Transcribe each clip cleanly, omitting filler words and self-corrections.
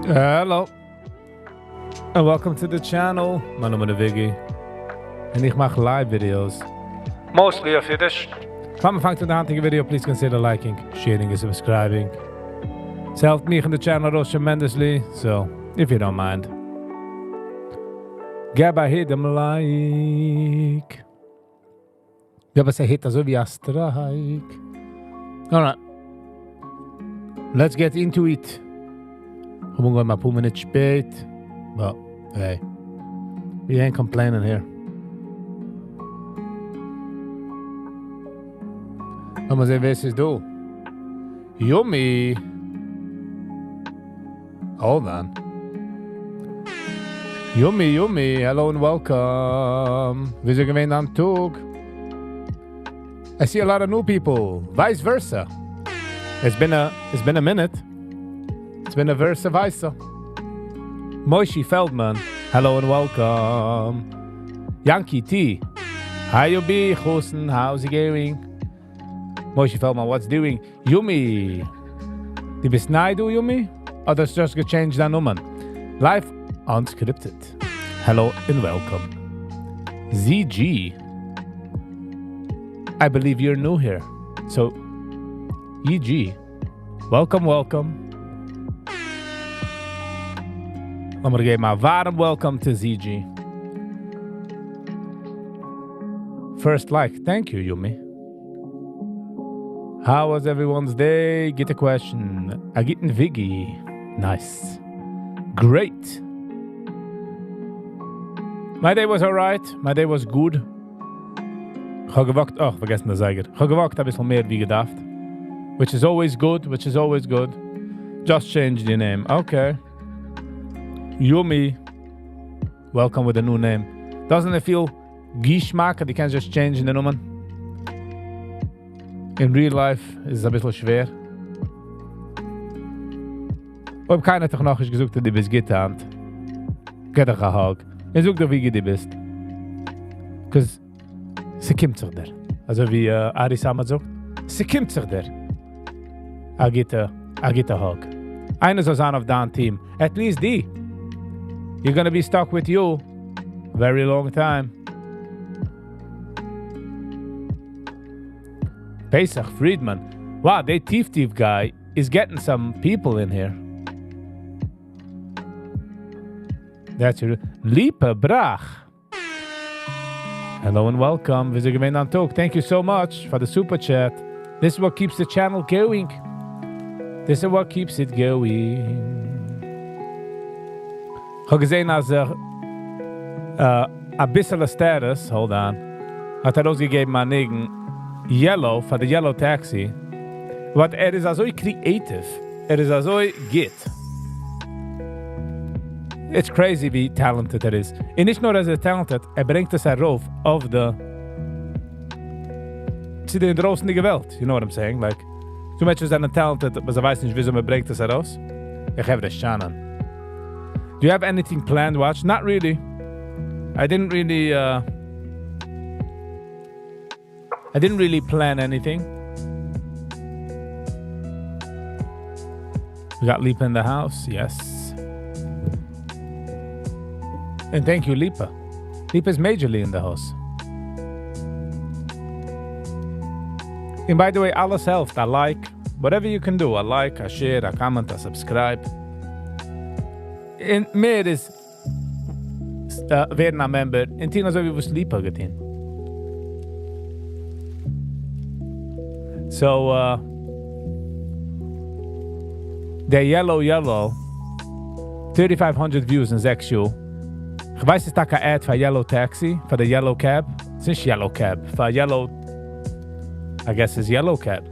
Hello and welcome to the channel. מיין נאמען איז Viggy און איך מאך live videos. Mostly אויף אידיש. פאר מען פאנגט אן די היינטיגע video, please consider liking, sharing און subscribing. ס'העלפט מיך און די channel ארויס tremendously, so if you don't mind. געב א hit דעם like. געב עס א hit אזוי ווי א strike. Alright. Let's get into it. כ'האב אנגעהויבן אפאר מינוט שפעט, but hey, we ain't complaining here. לאמיר זען ווער ס'איז דא. Yummy! Hold on. Yummy, yummy, hello and welcome. וויאזוי געווען דיין טאג? I see a lot of new people. Vice versa. It's been a, it's been a minute. It's been a versa visa. Moshe Feldman, hello and welcome. Yankee T, how you be, Chusen? How's it going? Moshe Feldman, what's doing? Yumi, דו ביסט ניי דא, Yumi? אדער האסט just גע changed דיין נאמען? Life Unscripted, hello and welcome. ZG, I believe you're new here. So, EG, welcome, welcome. לאמיר געבן א ווארעם welcome to ZG. First like, thank you, Yumi. How was everyone's day? גוטע question. א גוטן Viggy. Nice. Great. My day was alright. My day was good. כ'האב גע walked, oh, פארגעסן די זייגער. כ'האב גע walked אביסל מער ווי געדארפט. Which is always good, which is always good. Just changed your name. Okay. Yumi. Welcome with a new name. Doesn't it feel געשמאק אז דו קענסט just change ן די נאמען? אין real life איז עס אביסל שווער. אויב קיינער האט דיך נאכנישט געזאגט אז דו ביסט גוט היינט, געב דיך א hug און זאג דיך ווי גוט דו ביסט. Cause ס'קומט זיך דיר. אזוי ווי ארי סאמעט זאגט, ס'קומט זיך דיר א גוטע א גוטע hug. איינער זאל זיין אויף דיין team, at least די. You're gonna be stuck with you very long time. Pesach Friedman, wow, די טיף טיף guy is getting some people in here. That's your Lipa Brach. Hello and welcome. וויאזוי געווען דיין טאג? Thank you so much פאר די super chat. This is what keeps the channel going. This is what keeps it going. כ'האב געזען אז ער אביסעלע status, hold on, האט ארויסגעגעבן א ניגון Yellow פאר די Yellow Taxi, but ער איז אזוי creative, ער איז אזוי גוט. It's crazy ווי talented ער איז. און נישט נאר אז ער איז talented, ער ברענגט עס ארויף אויף די צו די אינדרויסנדיגע וועלט, you know what I'm saying? Like, ס'דא מענטשן וואס זענען talented אבער זיי ווייסן נישט וויאזוי מען ברענגט עס ארויס. איך העב דאס שאנען. Do you have anything planned watch? Not really. I didn't really uh I didn't really plan anything. We got Lipa in the house, yes. And thank you Lipa. Lipa is majorly in the house. און by the way אלעס העלפט, א like, whatever you can do, א like, א share, א comment, א subscribe. און מער איז ווערן א member און טון אזוי ווי וואס ליפא האט געטון. So דער Yellow Yellow, 35 הונדרעט views אין זעקס שעה. כ'ווייס ס'איז טאקע א ad פאר Yellow Taxi, פאר די Yellow Cab, ס'נישט Yellow Cab, פאר Yellow, I guess ס'איז Yellow Cab.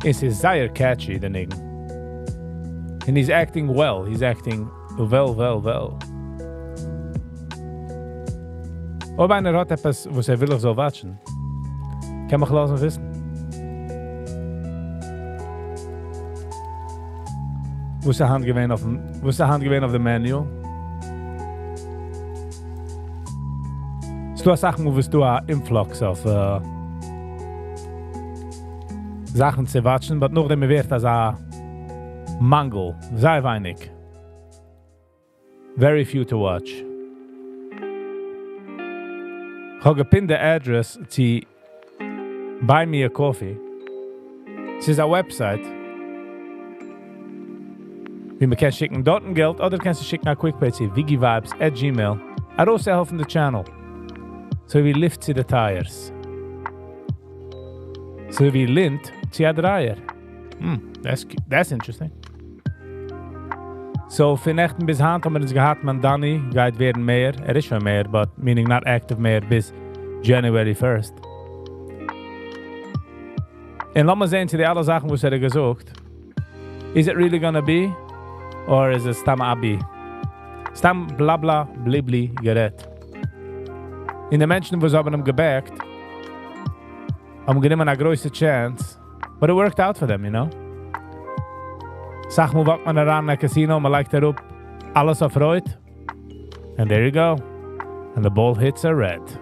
און ס'איז זייער catchy די ניגון. און he's acting well, he's acting well well well. אויב איינער האט עפעס וואס ער וויל איך זאל watch ן, קען מיך לאזן וויסן. וואס איז היינט געווען אויפן, וואס איז היינט געווען אויף די menu? ס'דא אסאך מאל וואס דא א influx אויף זאכן צו watch ן, but נאכדעם מ'ווערט אזא. מאנגל, זייער ווייניג. Very few to watch. איך האב גע pin ט די address צו Buy Me a Coffee. ס'איז א website, ווי מען קען שיקן דארטן געלט אדער קענסטו שיקן א quick pay צו wiggivibes@gmail. ארויסהעלפן די channel. אזוי ווי לופט צו די tires. אזוי ווי לינט צו א דרייער. That's interesting. So, פון נעכטן ביז היינט האבן מיר אונז געהאט, Mamdani גייט ווערן mayor. ער איז שוין mayor, but meaning not active mayor ביז January 1st. און לאמיר זען צו די אלע זאכן, וואס ער האט געזאגט. Is it really gonna be? Or is it סתם אבי? סתם בלא בלא בליבלי גערעדט. און די מענטשן, וואס האבן אים גע back ט, האבן גענומען א גרויסע chance. But it worked out for them, you know? אסאך מאל walk ט מען אריין אין א casino, מען לייגט אראפ אלעס אויף רויט. And there you go. And the ball hits a red.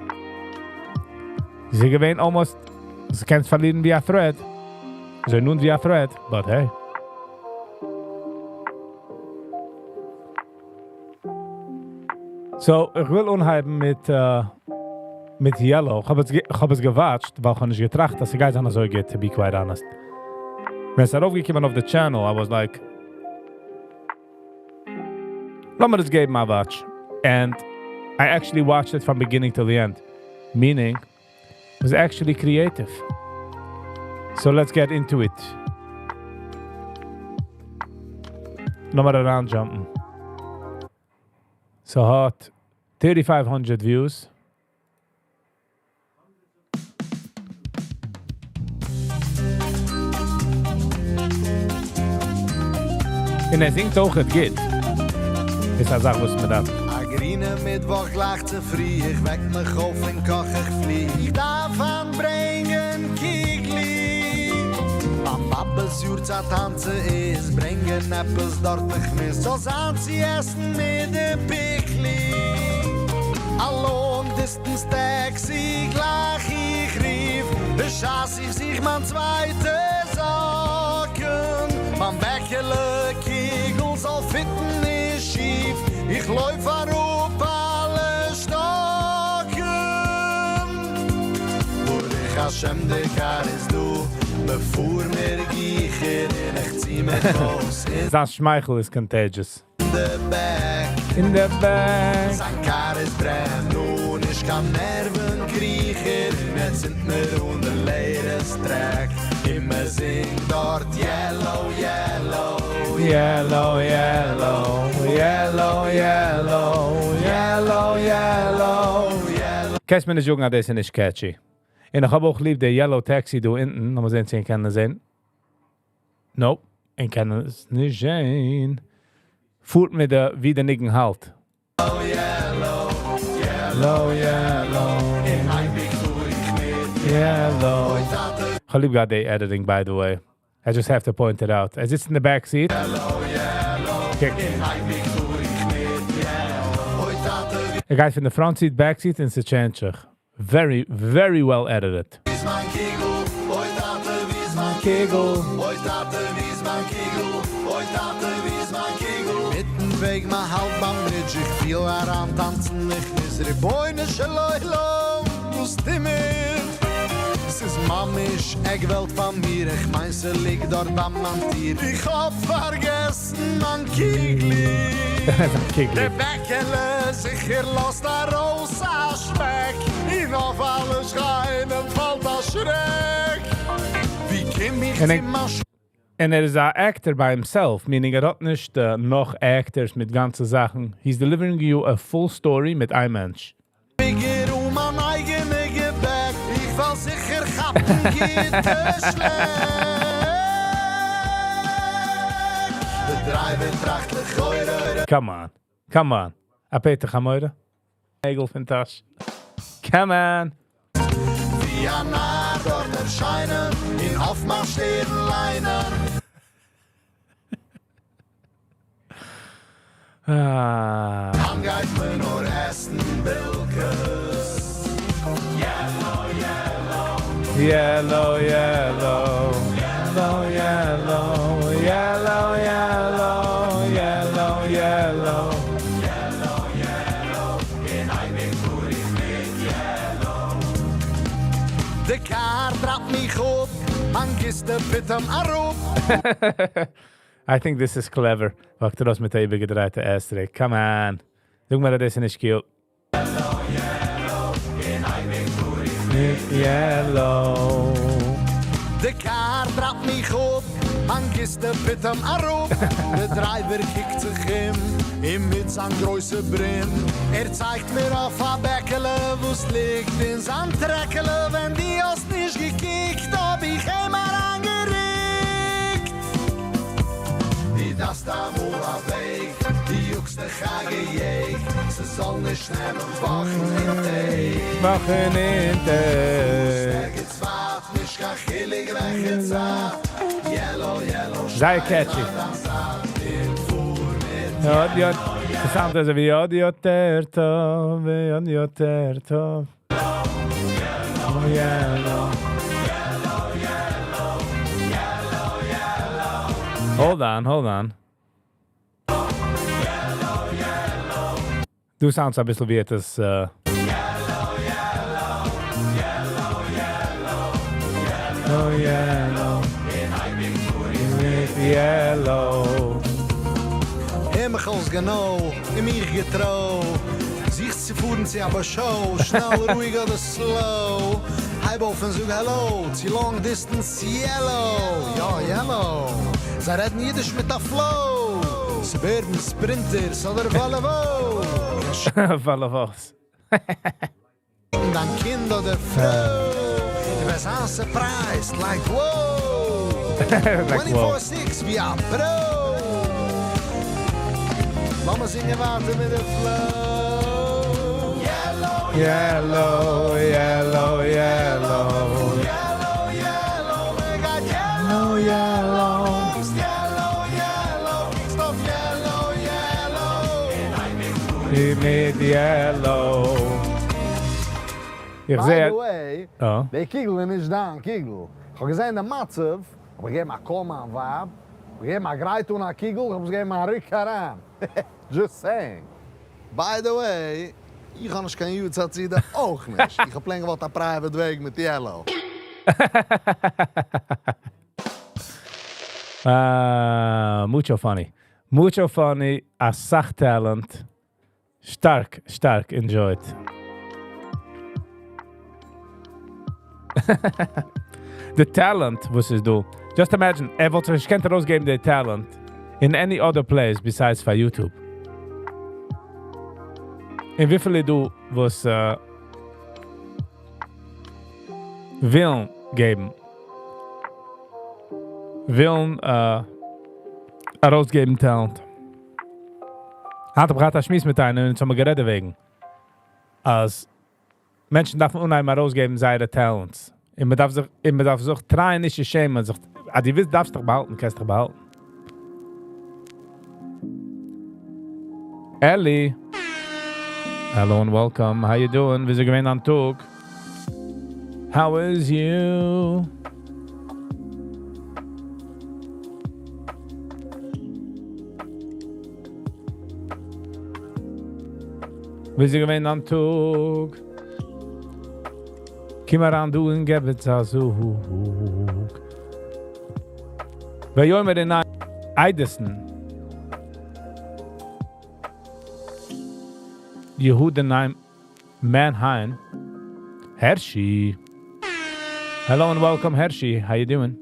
זיי געווען almost, זיי קענסט פארלירן ווי א thread. זיי נאנט ווי א thread, but hey. So, איך וויל אנהייבן מיט Yellow. איך האב עס גע watch ט, ווייל איך האב נישט געטראכט, אז ס'גייט זיין אזוי גוט, to be quite honest. ווען ס'איז ארויפגעקומען אויף the channel, I was like, לאמיר עס געבן א watch. And I actually watched it from beginning till the end. Meaning, it was actually creative. So let's get into it. לאמיר אריין jump ן. ס'האט 3500 views. און ער זינגט אויך גוט. איז א זאך, וואס מען דארף. א גרינע מיטוואך גלייך צופרי, איך וועק מיך אויף אין קאך איך פלי. איך דארף אנברענגען קיגלי. מיין באבע'ס יארצייט היינט איז, ברענגען עפעס דארט איך מוז. זאל זיין צו עסן מיט די פיקלי. א long distance taxi גלייך איך רוף, בשעת איך זוך מיין צווייטע זאקן. מיין בעקעלע קיגל זאל fit ן נישט שיף, איך לויף אראפ אלע שטאקן. ברוך השם, די car איז דא, בעפאר מיר גיכער און איך צי מיך אויס אין זיין שמייכל איז contagious. the back. In the back. זיין car איז brand new, נישט קיין נערוון קריכער. און ער צינדט מיר אן the latest track. און מען זינגט דארט yellow, yellow, Yellow, yellow, yellow, yellow, yellow, yellow, yellow. קענסט מיר נישט זאגן, אז דאס איז נישט catchy. און איך האב אויך ליב די Yellow Taxi דא אונטן. לאמיר זען, צו איך קען עס זען. Nope, איך קען עס נישט זען. פארט מיט די, ווי דער ניגון האלט. Yellow, yellow, yellow. אין היימוועג פאר איך מיט Yellow. אוי, טאטע. איך האב ליב געהאט די editing, by the way. I just have to point it out. ער זיצט in the back seat. Yellow, yellow. Kick. אין היימוועג פאר איך מיט yellow. אוי, טאטע, ער גייט פון די front seat, back seat און ס'change ט זיך. Very, very well edited. ווי איז מיין קיגל? אוי, טאטע, ווי איז מיין קיגל? אוי, טאטע, ווי איז מיין קיגל? אוי, טאטע, ווי איז מיין קיגל? מיטן וועג מ'האלט ביים bridge, איך פיל אריינטאנצן, איך מוז. רבונו של עולם, וואס טו מיר? ס'איז ממש עק וועלט פאר מיר, איך מיין ס'ליגט דארט ביי מיין טיר. איך האב פארגעסן מיין קיגלי. קיגלי. דער בעקעלע זיכער לאזט ארויס א שמעק, און אויף אלע שכנים פאלט א שרעק. ווי קום איך און צו איך- מיין און ער איז אן actor by himself, meaning ער האט נישט נאך actors מיט גאנצע זאכן. He's delivering you a full story מיט איין מענטש. שוויגער און מיין אייגענע געבעק, איך וועל זיכער כאפן גוטע שלעק. דער driver טראכט לכאורה. Come on. Come on. א פתח חמורה. נעגל פון טאש. Come on. ווי א נאר דארט ערשיינען, און אויף מיין שטערן ליינען. Ah. היינט גייט מען נאר עסן בילקעס. Yellow, yellow. Yellow, yellow. Yellow, yellow. Yellow, yellow. מיין גיסטע פיטום אראפ. I think this is clever. וואקט ארויס מיט א איבערגעדרייטע ashtray. Come on. זאג מיר אז דאס איז נישט cute. Yellow. די קאר דראפט מיך אפ, מיין גיסטע פיטום אראפ. די driver קוקט זיך אום, און מיט זיין גרויסע ברעם. ער צייגט מיר אויף א בעקעלע וואס ליגט אין זיין טרעקעלע. ווען דו האסט נישט געקוקט האב איך אים אריינגערוקט. דו דארפסט אמאל א וועג, דו יאגסט דיך א געיעג, ס'זאל נישט נעמען וואכן און טעג. וואכן און טעג. ערגעץ ווייט, נישט קיין חילוק וועלכע צייט. Yellow, yellow, זייער catchy. עוד יותר, ס'sound אזוי ווי עוד יותר טוב, עוד יותר טוב. Yellow. Hold on, hold on. דו sound סט אביסל ווי עטס. Oh yellow. Yellow. הער מיך אויס גענוי, און מיך געטרוי. זיך צו פארן צו א show, שנעל, רואיג אדער slow. הייב אויף און זאג העלאו, צו long distance Yellow. יא, yellow. זיי רעדן אידיש מיט א flow. Suburban Sprinters אדער Volvo. Volvos. דיין קינד אדער פרוי. דו וועסט זיין surprised, like wow. Like wow. 24-6 ווי א pro. לאמיר זינגען ווייטער מיט די flow. Yellow, Yellow, yellow, yellow. Yellow, yellow, we got yellow, yellow. Yellow, yellow, stop yellow, yellow. מיט yellow. איך By זע... the way, אה. די קיגל איז נישט דיין קיגל. איך האב געזען די מצב, האב איך געגעבן א call מיין ווייב, האב געגעבן א גרייט אן א קיגל, איך האב עס געגעבן א רוק אריין. Just saying. By the way, איך האב נישט קיין יארצייט סעודה אויך נישט. איך האב plain געוואלט א private וועג מיט yellow. אה, mucho funny. Mucho funny, א סאך talent. שטארק, שטארק enjoyed. די talent וואס איז דא. Just imagine, ער וואלט זיך נישט געקענט ארויסגעבן די talent in any other place besides פאר YouTube. און וויפיל איז דא וואס ווילן געבן? ווילן ארויסגעבן talent. האט אבער געהאט א שמועס מיט איינעם און אונז האבן גערעדט וועגן אז מענטשן דארפן אנהייבן ארויסגעבן זייערע talents. און מען דארף זיך, און מען דארף זיך try ען נישט צו שעמען זיך, אז דו ווילסט דארפסט דיך באהאלטן, קענסט דיך באהאלטן. Ellie. Hello and welcome. How you doing? וויאזוי געווען דיין טאג? How is you? וויאזוי געווען דיין טאג? קום אריין דא און געב עס א זאג. ויאמר אין איידעסן. יהודה Mannheim. Hershey. Hello and welcome, Hershey. How you doing?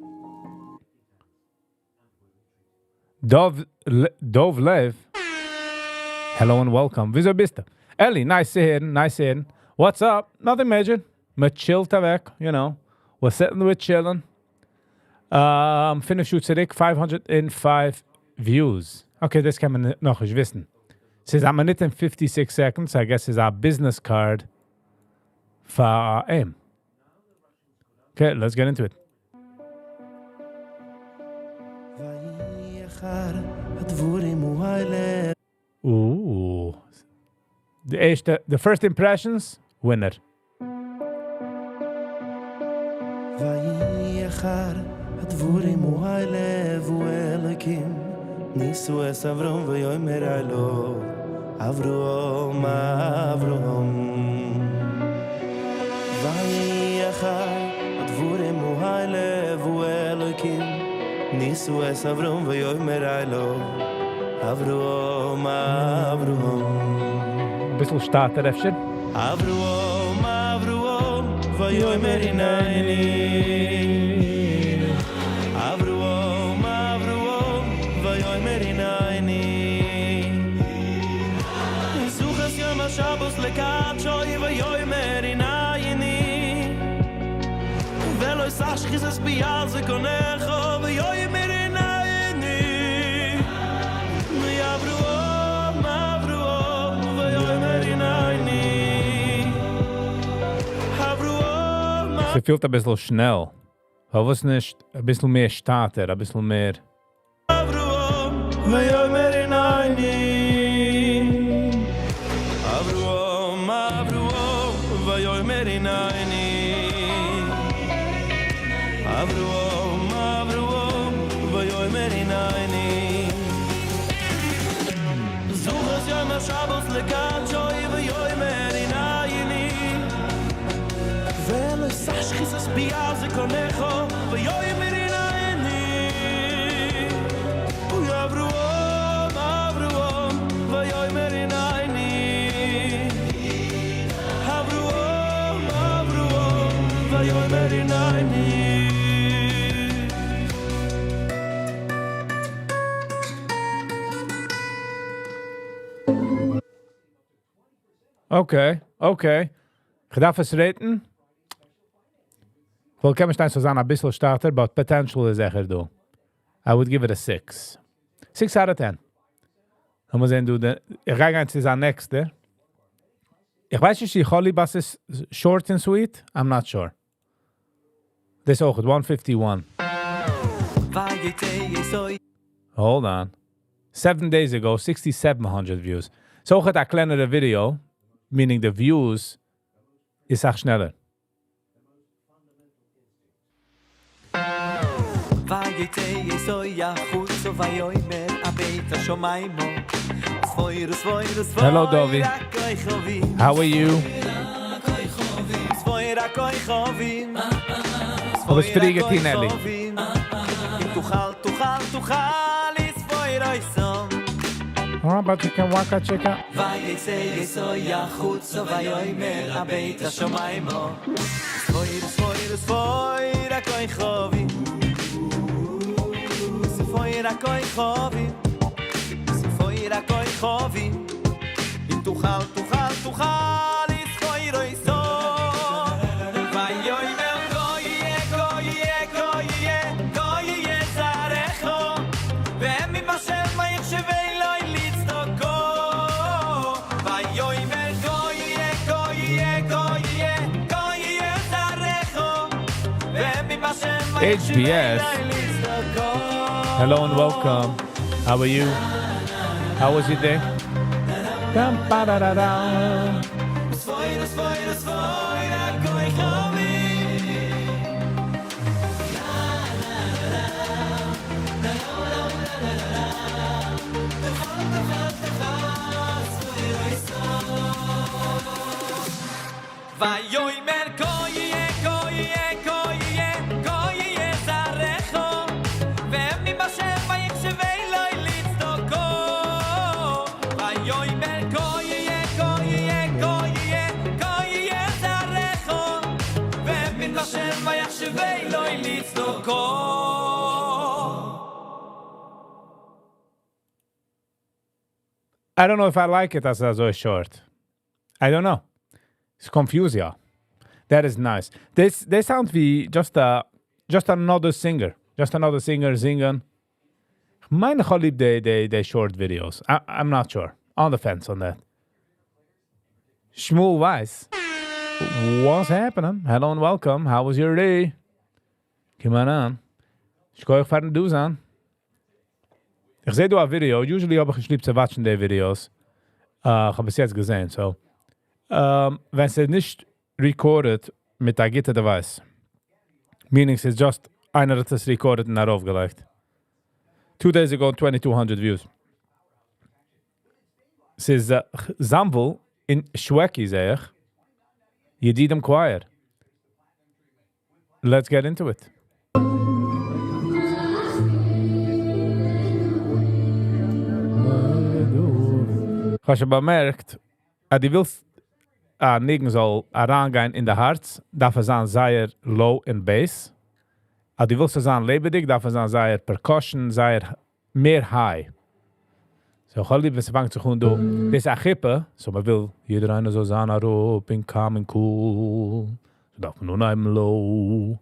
Dov, Dov Lev. Hello and welcome. וויאזוי ביסטו? Ellie, nice צו הערן, nice צו הערן. What's up? Nothing major. מ'chillט אוועק, you know. We're sitting, we're chilling. 5 שעה צוריק, 505 views. Okay, דאס קען מען נאך נישט וויסן. ס'איז א מינוט און 56 seconds. I guess it's a business card פאר אים. Okay, let's get into it. ויהי אחר הדבורים האלה. Ooh. די ערשטע, the first impressions, winner. ויהי אחר הדבורים האלה ואלוקים ניסו את אברהם ויאמר אליו אברהם אברהם ויהי אחר הדבורים האלה. האלקים נישאו את אברהם ויאמר אליו אברהם אברהם. אביסל שטאטער אפשר? אברהם אברהם ויאמר הנני אברהם אברהם ויאמר הנני זכור את יום השבת לקדשו ויאמר הנני ולא תשחית את פאת זקנך ויאמר הנני אברהם אברהם ויאמר הנני אברהם ס'פילט אביסל שנעל. פארוואס נישט אביסל מער שטאטער, אביסל מער. אברהם ויאמר הנני אברהם אברהם ויאמר הנני אברהם אברהם ויאמר הנני זכור את יום השבת לקדשו ויאמר הנני ולא תשחית את פאת זקנך ויאמר הנני אברהם אברהם ויאמר הנני אברהם אברהם ויאמר הנני. Okay, okay. כ'דארף עס rate ן? וועל קען מען שטיין צו זיין אביסל שטאטער, but potential איז זיכער דא. I would give it a 6. 6 out of 10. לאמיר זען דא, איך גיי גיין צו זיין next ע. איך ווייס נישט, איך האב ליב אז ס'איז short and sweet? I'm not sure. דאס אויך, 151. Hold on. 7 days ago, 6,700 views. So אויך א קלענערע video, meaning the views איז אויך שנעלער. ויצא יסוי החוצה ויאמר הביט השמיימה ספויר ספויר ספויר Hello, Dovi. How are you? ספויר הכוכבים האב עס פריער געטון, Ellie. אם תוכל תוכל תוכל לספור אותם Oh, but you can walk a chicken. ויצא יסוי החוצה ויאמר הביט השמיימה ספור ספור ספור הכוכבים ספור הכוכבים ספור הכוכבים אם תוכל תוכל תוכל לספור אותם ויאמר כה יהיה כה יהיה כה יהיה כה יהיה זרעך ומבשם ויחשב אלוהי לצדקו ויאמר כה יהיה כה יהיה כה יהיה כה יהיה זרעך ומבשם ויחשב HBS. אלוהי לצדקו Hello and welcome. How are you? How was your day? Dum, ba, da, da, da. ספור ספור ספור הכוכבים ויאמר כה יהיה כה יהיה כה יהיה כה יהיה זרעך ומבשם ויחשב אלוהי לצדקו ויאמר כה יהיה כה יהיה כה יהיה כה יהיה זרעך ומבשם ויחשב אלוהי לצדקו. I don't know if I like it as אזוי short. I don't know. It's confusing. Yeah. That is nice. This sounds ווי just another singer. Just another singer זינגען. מיין איך האב ליב די short videos. I'm not sure. On the fence on that. Shmuel Weiss. What's happening? Hello and welcome. How was your day? קום אריין. שכוח פארן דא זיין. איך זע דא א video. Usually האב איך נישט ליב צו watch ן די videos. איך האב עס יעצט געזען. So, ווען ס'איז נישט recorded מיט א גוטע device. Meaning ס'איז just איינער האט עס recorded און ארויפגעלייגט. 2 days ago, 2200 views. ס'איז Zamvel אין Shweki, זע איך. ידידים Choir. Let's get into it. כ'האב שוין באמערקט, אז דו ווילסט א ניגון זאל אריינגיין אין די הארץ, דארף עס זיין זייער low אין bass. אז דו ווילסט עס זיין לעבעדיג, דארף עס זיין זייער percussion, זייער מער high. So, איך האב ליב, ווען ס'פאנגט זיך אן דא. דאס איז א חופה, so מען וויל יעדער איינער זאל זיין אראפ און calm און cool. So דארף מען אנהייבן low.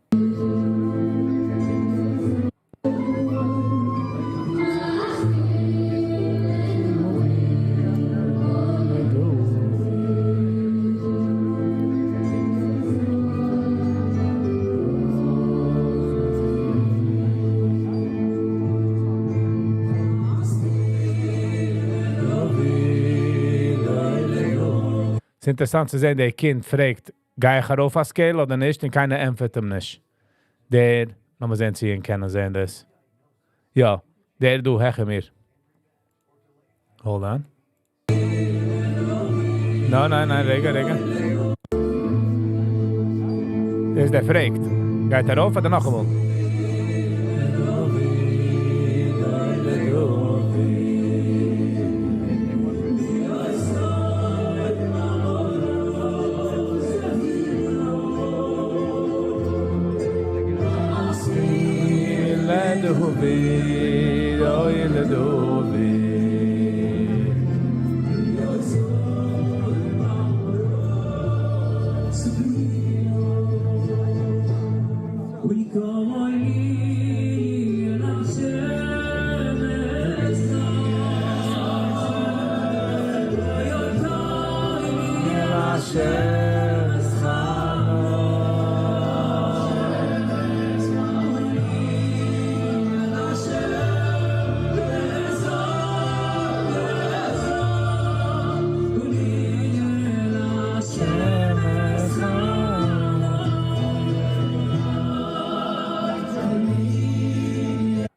ס'איז אינטערעסאנט צו זען, דער קינד פרעגט, גיי איך ארויף א scale אדער נישט? און קיינער ענטפערט אים נישט. דער, לאמיר זען, צו איר קענען זען דאס. יא, דער דא העכער מיר. Hold on. ניין, ניין, ניין, רגע, רגע. דער איז דער פרעגט. גייט ער ארויף אדער נאכאמאל?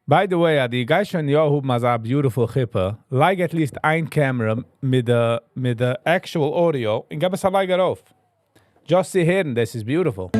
By the way, דו גייסט שוין יא האבן אזא beautiful חופה, לייג at least איין camera מיט די actual audio און גיב עס א לייג ארויף. Just צו הערן, this is beautiful.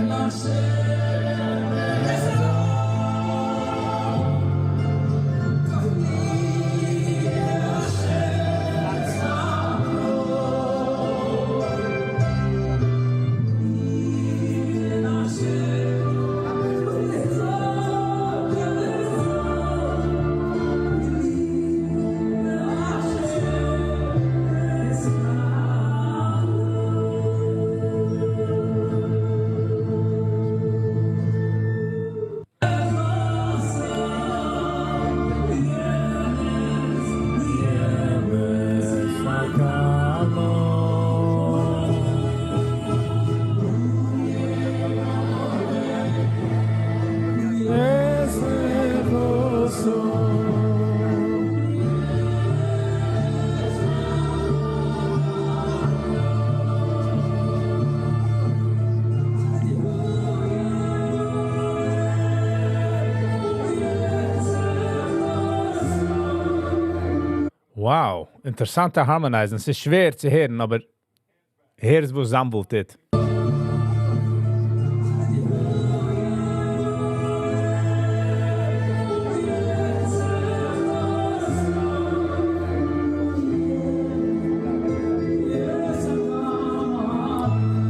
Wow, אינטערעסאנטע harmonize ן. ס'איז שווער צו הערן, אבער הערסט וואס זאמבל טוט.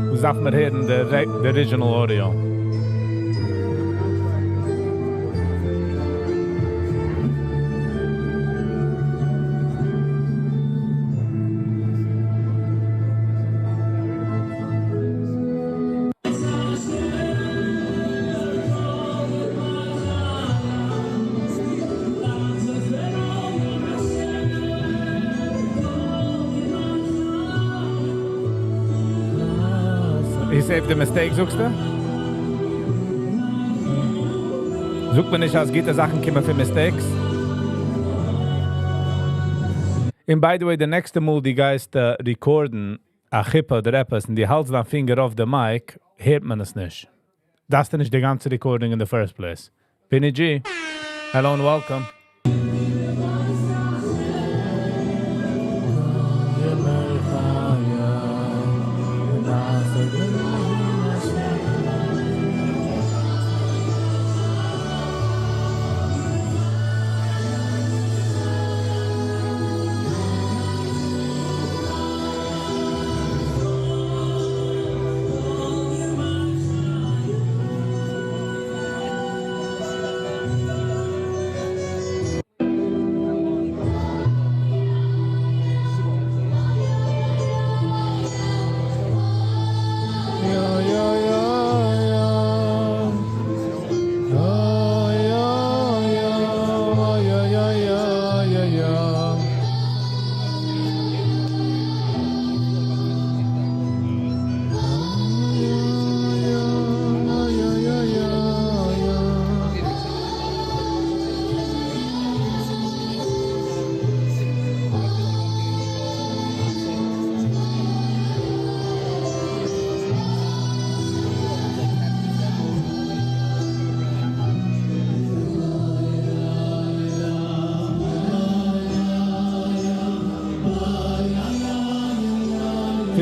וואס דארף מען הערן, the original audio. He saved the mistake, זאגסטו? זאגט מען נישט, אז גוטע זאכן קומען פון mistakes? And by the way, the next מאל דו גייסט record ן א חופה אדער עפעס און דו האלטסט דיין פינגער אויף די mic, הערט מען עס נישט. דאס איז נישט די גאנצע recording in the first place. Vinny G, hello and welcome.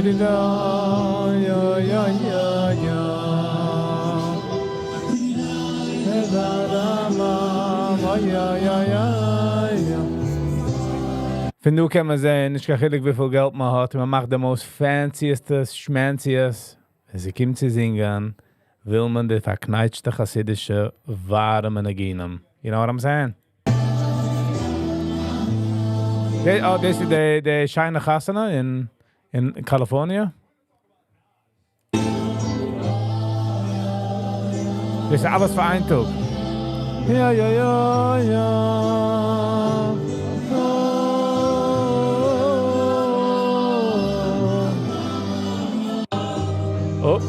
פון דא קען מען זען, נישט קיין חילוק וויפיל געלט מען האט, מען מאכט די most fanciest schmanciest, ווען ס'קומט צו זינגען, וויל מען די פארקנייטשטע חסידישע ווארעמע ניגונים. You know what I'm saying? די, oh, דאס איז די, די שיינע חתונה אין, אין California. דאס איז אלעס פאר איין טאג. יא, יא, יא, יא. Oh.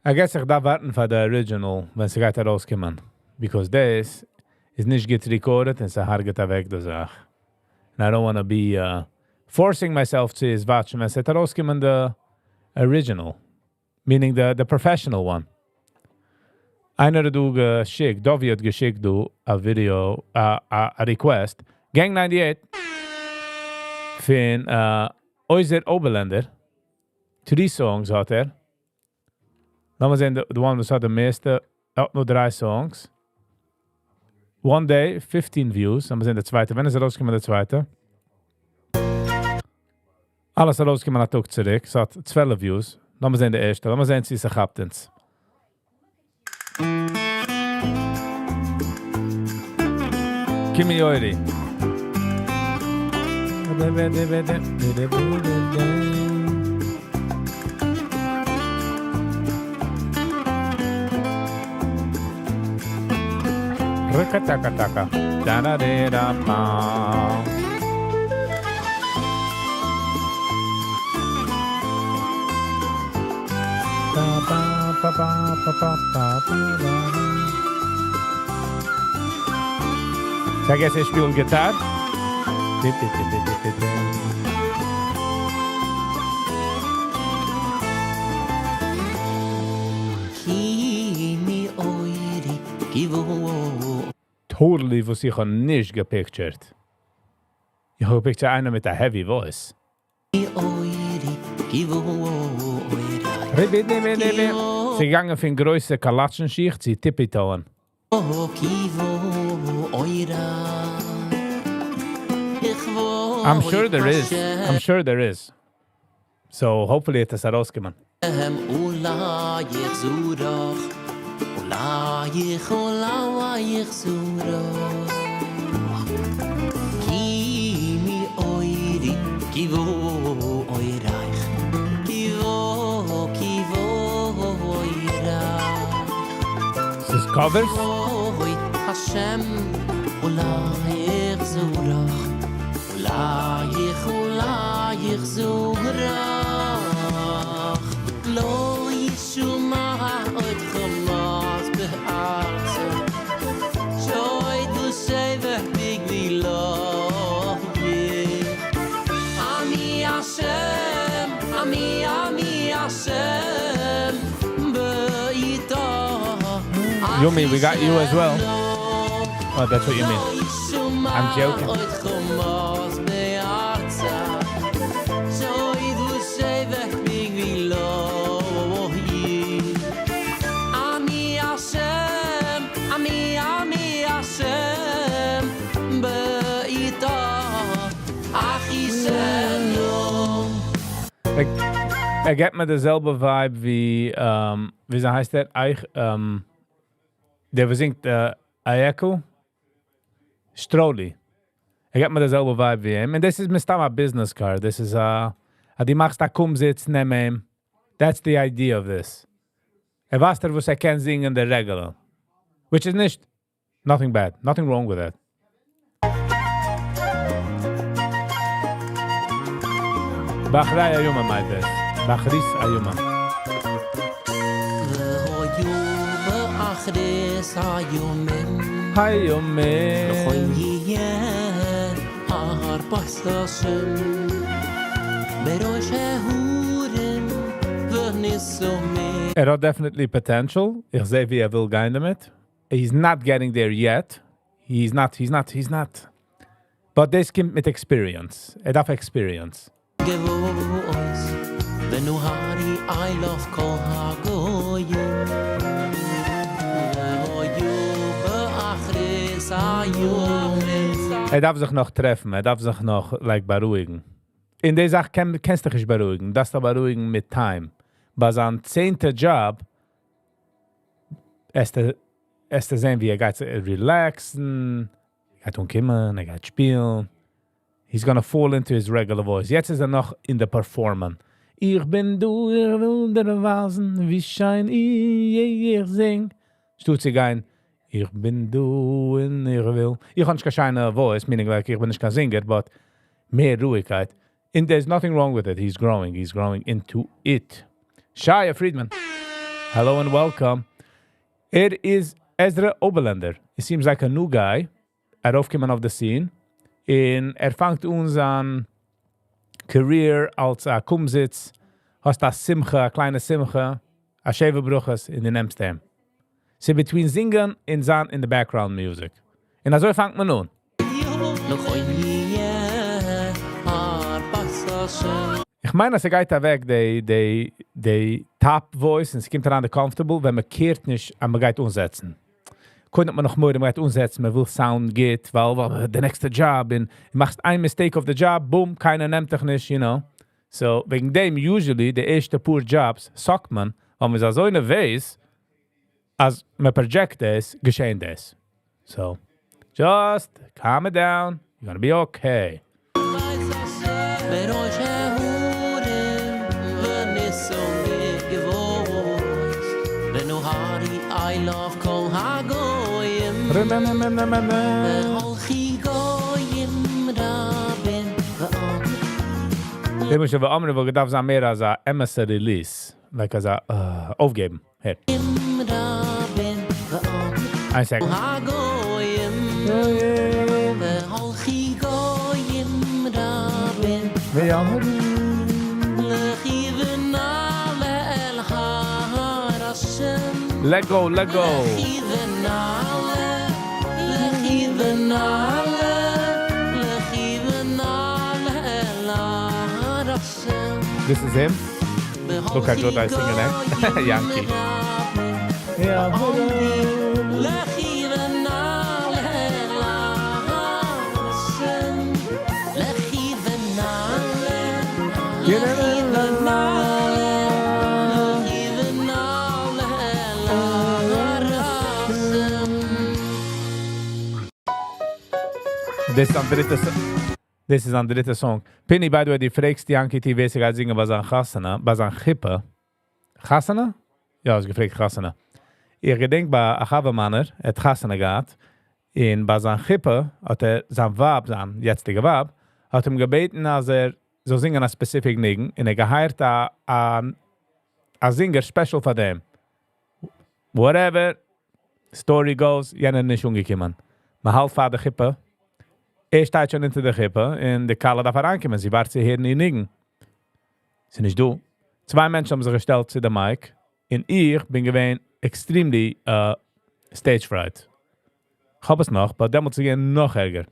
I guess איך דארף ווארטן פאר די original, ווען ס'גייט ארויסקומען. Because דאס איז נישט גוט recorded און ס'הרג'עט אוועק די זאך. And I don't want to be forcing myself צו עס watch'ן ווען ס'וועט ארויסקומען the original. Meaning the professional one. איינער האט דא געשיקט, Dovi האט געשיקט דא א video, א request. Gang 98 פון Oizer Oberländer. Three songs האט ער. לאמיר זען, the one וואס האט די מערסטע, oh, נאר דריי songs. One day, 15 views. לאמיר זען די צווייטע. ווען איז ארויסגעקומען די צווייטע? אלעס ארויסגעקומען א טאג צוריק. ס'האט 12 views. לאמיר זען די ערשטע. לאמיר זען, צו ס'כאפט אונז. כי מאורי. Rukataka Da da da da ba. Ba ba ba ba ba ba ba ba ba. I guess איך שפיל guitar. Di, di, di, di, di, di, di. כי מאורי, כי Totally וואס איך האב נישט געpictured. איך האב gepictured איינער מיט א heavy voice. אורי, כי ס'איז געגאנגען פון גרויסע קאלאטשן שיך צו tippy toe'ן. כי אורי איך I'm sure there is. I'm sure there is. So hopefully וועט עס ארויסקומען. אולי יחזורך אולי אולי יחזורך כי מאורי כי אוירייך כי כי אוירייך This is covers? אוי השם אולי יחזורך אולי אולי יחזורך לא ישומע עוד חמס בארצה שוד ושבח בגלילך אני השם אני אני השם בעיתה Yumi, we got you as well. Oh, that's what you mean. I'm joking. עוד חמס בארצה שוד ושבח בגלילך אני השם אני אני השם בעיתה אחישנו ער גיט מיר די זעלבע vibe ווי, ווי הייסט דער? אייך, דער וואס זינגט Ayeku? Stroli. ער גיט מיר די זעלבע vibe ווי אים. And this is מסתם א business card. This is אז דו מאכסט א קומזיץ, נעם אים. That's the idea of this. ער ווייסט ער וואס ער קען זינגען the regular. Which is נישט, nothing bad. Nothing wrong with that. באחרי היומם מיינט עס. באחרית היומם. והיו באחרית הימים היומים. נכון יהיה הרפס השם בראש ההורים וניסומים ער האט definitely potential. איך זע ווי ער וויל גיין דערמיט. He's not getting there yet. He's not, he's not, he's not. But דאס קומט מיט experience. ער דארף experience. גבוהות ונהרי אליו כל הגויים והיו באחרית הימים ער דארף זיך נאך טרעפן, ער דארף זיך נאך like בארואיגן. אין די זאך קענסט דיך נישט בארואיגן, דארפסט בארואיגן מיט time. ביי זיין צענטע job, וועסטו זען, ווי ער גייט relaxן, ער גייט אנקומען, ער גייט שפילן. He's gonna fall into his regular voice. יעצט איז ער נאך אין די performance. איך בין דא, איך וויל דיר ווייזן, ווי שיין איך זינג. שטאט צו גיין, איך בין דא און איך וויל. איך האב נישט קיין שיינע voice, meaning like איך בין נישט קיין singer, but מער רואיגקייט. And there's nothing wrong with it. He's growing. He's growing into it. Shia Friedman. Hello and welcome. It is Ezra Oberlander. It seems like a new guy. ארויפגעקומען אויף the scene. און ער פאנגט אן זיין career אלס א קומזיץ. האסט א שמחה, א קליינע שמחה, א שבע ברכות און דו נעמסט אים. So between זינגען און זיין in the background music. און אזוי פאנגט מען אן. נכון יהיה הרפס השם איך מיין, אז ער גייט אוועק, די top voice, און עס קומט אריין די comfortable, ווען מען care'ט נישט, אז מען גייט אנזעצן. קודם האט מען נאך מורא, מען גייט אנזעצן, מען וויל sound גוט, ווייל the next job, און דו מאכסט איין mistake אויף the job, boom, קיינער נעמט דיך נישט, you know. So, וועגן דעם, usually, די ערשטע פאר jobs, suckט מען, ווייל מען איז אזוי nervous, אז מען project דאס, געשען דאס. So, just calm it down, you're gonna be okay. בראש ההרים וניסו מגבוהות ונהרי אליו כל הגויים והולכי גויים רבים ואומרים למשל, ואמרו וואלט געדארפט זיין מער אלס א אמת'ע release. Like אלס א אויפגעבן. Here. רבים ואומרים איין second. הגויים והולכי גויים רבים לכי ונעלה אל הר השם Let go, let go. לכי ונעלה, לכי ונעלה, לכי ונעלה אל הר השם. This is him. Look how good I sing it, eh? Yankee. לכי ונעלה אל הר השם. לכי ונעלה, לכי ונעלה, לכי ונעלה אל הר השם. This איז א דריטע This איז א דריטע song. Pini, by the way, דו פרעגסט Yankee T, ווער ס'גייט זינגען ביי זיין חתונה, ביי זיין חופה. חתונה? יא, האסט געפרעגט חתונה. איך געדענק ביי א חבר מיינער, ער האט חתונה געהאט, און ביי זיין חופה האט ער זיין ווייב, זיין יעצטיגע ווייב, האט אים געבעטן, אז ער זאל זינגען א specific ניגון, און ער געhired א singer special פאר דעם. Whatever, story goes, יענער נישט אנגעקומען. מען האלט פאר די חופה, ער שטייט שוין אונטער די חופה, און די כלה דארף אריינקומען, זי ווארט צו הערן איר ניגון. ס'איז נישט דא. צוויי מענטשן האבן זיך געשטעלט צו די mic, און איך בין געווען extremely stage fright. איך האב עס נאך, but דעמאלטס איז געווען נאך ערגער.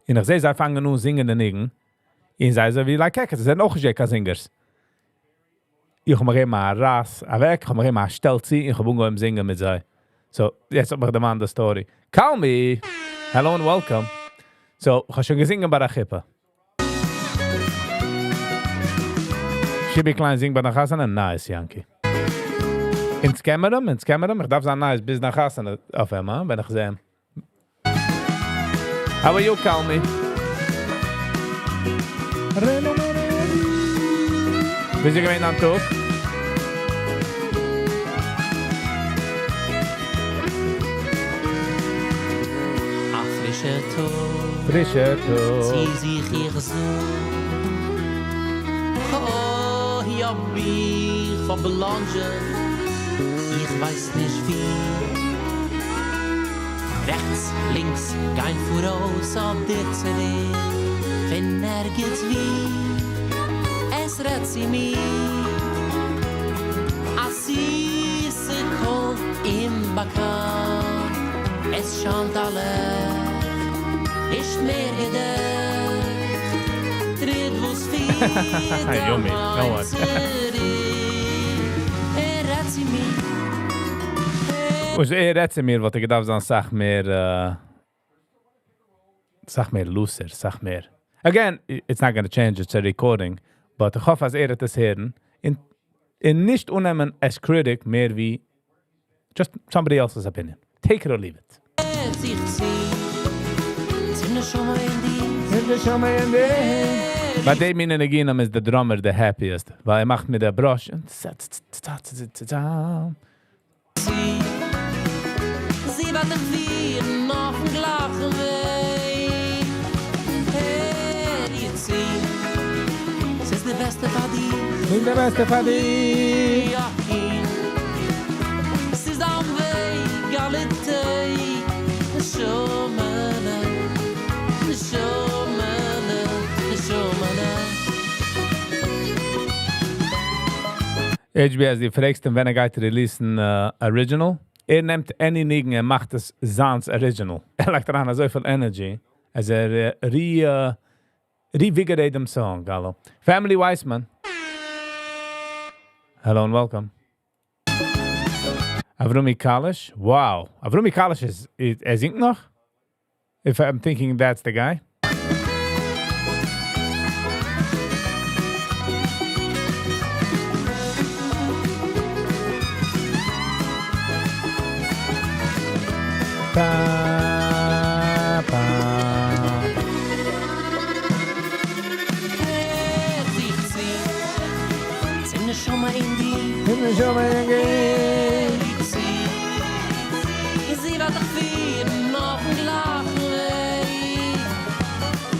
און איך זע, זיי פאנגען אן זינגען די ניגון, און זיי אזוי ווי like heck, זיי זענען אויך נישט קיין singers. איך האב מיר געגעבן א רייס אוועק, איך האב מיר געגעבן א שטעל צו, איך האב אנגעהויבן זינגען מיט זיי. So, יעצט האב איך דערמאנט די story. Call me! Hello and welcome. So, איך האב שוין געזונגען ביי דער חופה. Shibi Klein זינגט ביי דער חתונה? Nice, Yankee. אונז קענען אים, אונז קענען אים. איך דארף זיין nice ביז נאך חתונה אויף אים, ווען איך זע אים. How are you, call me? ווי איז געווען דיין טאג? א פרישער טאג. פרישער טאג. צי זיך איך זוך. אוי, האב איך פארבלאנדזשעט. איך ווייס נישט ווי. רעכטס, לינקס, גיין פאראויס אדער צוריק. פון ערגעץ וואו. עס רעדט צו מיר. א זיסע קול אומבאקאנט. עס שיינט א ליכט. נישט מער געדעכט. טריט וואס פירט Yummy. אהיים No one. צוריק. ער רעדט צו מיר. וואס ער רעדט צו מיר, וואלט איך געדארפט זיין א סאך מער, סאך מער looser, סאך מער. Again, it's not gonna change, it's a recording. But איך האף אז ער וועט עס הערן. און נישט אננעמען as critic מער ווי just somebody else's opinion. Take it or leave it. הער זיך צו. צום נשמה אין דיר. ביי די מינע ניגונים איז the drummer the happiest, ווייל ער מאכט מיט דער brush און זי וועט דיך פירן אויפן גלייכן וועג. הער איר צו. ס'איז די בעסטע פאר דיר. ס'איז די בעסטע פאר דיר. יא, ס'איז דיין וועג, אלע טעג. נשמה'לע, נשמה'לע, נשמה'לע. HBS, דו פרעגסט אים, ווען ער גייט release ן original. ער נעמט any ניגון, ער מאכט עס זיינס original. ער לייגט אריין אזוי פיל energy, אז ער revigorate דעם song. Hello. Family Weissman. Hello and welcome. Avrumi Kalish. Wow. Avrumi Kalish איז, ער זינגט נאך? If I'm thinking that's the guy. Pa, pa. הער זיך צו. צום נשמה אין דיר. צום נשמה אין דיר. הער איר צו. זי וועט דיך פירן אויפן גלייכן וועג.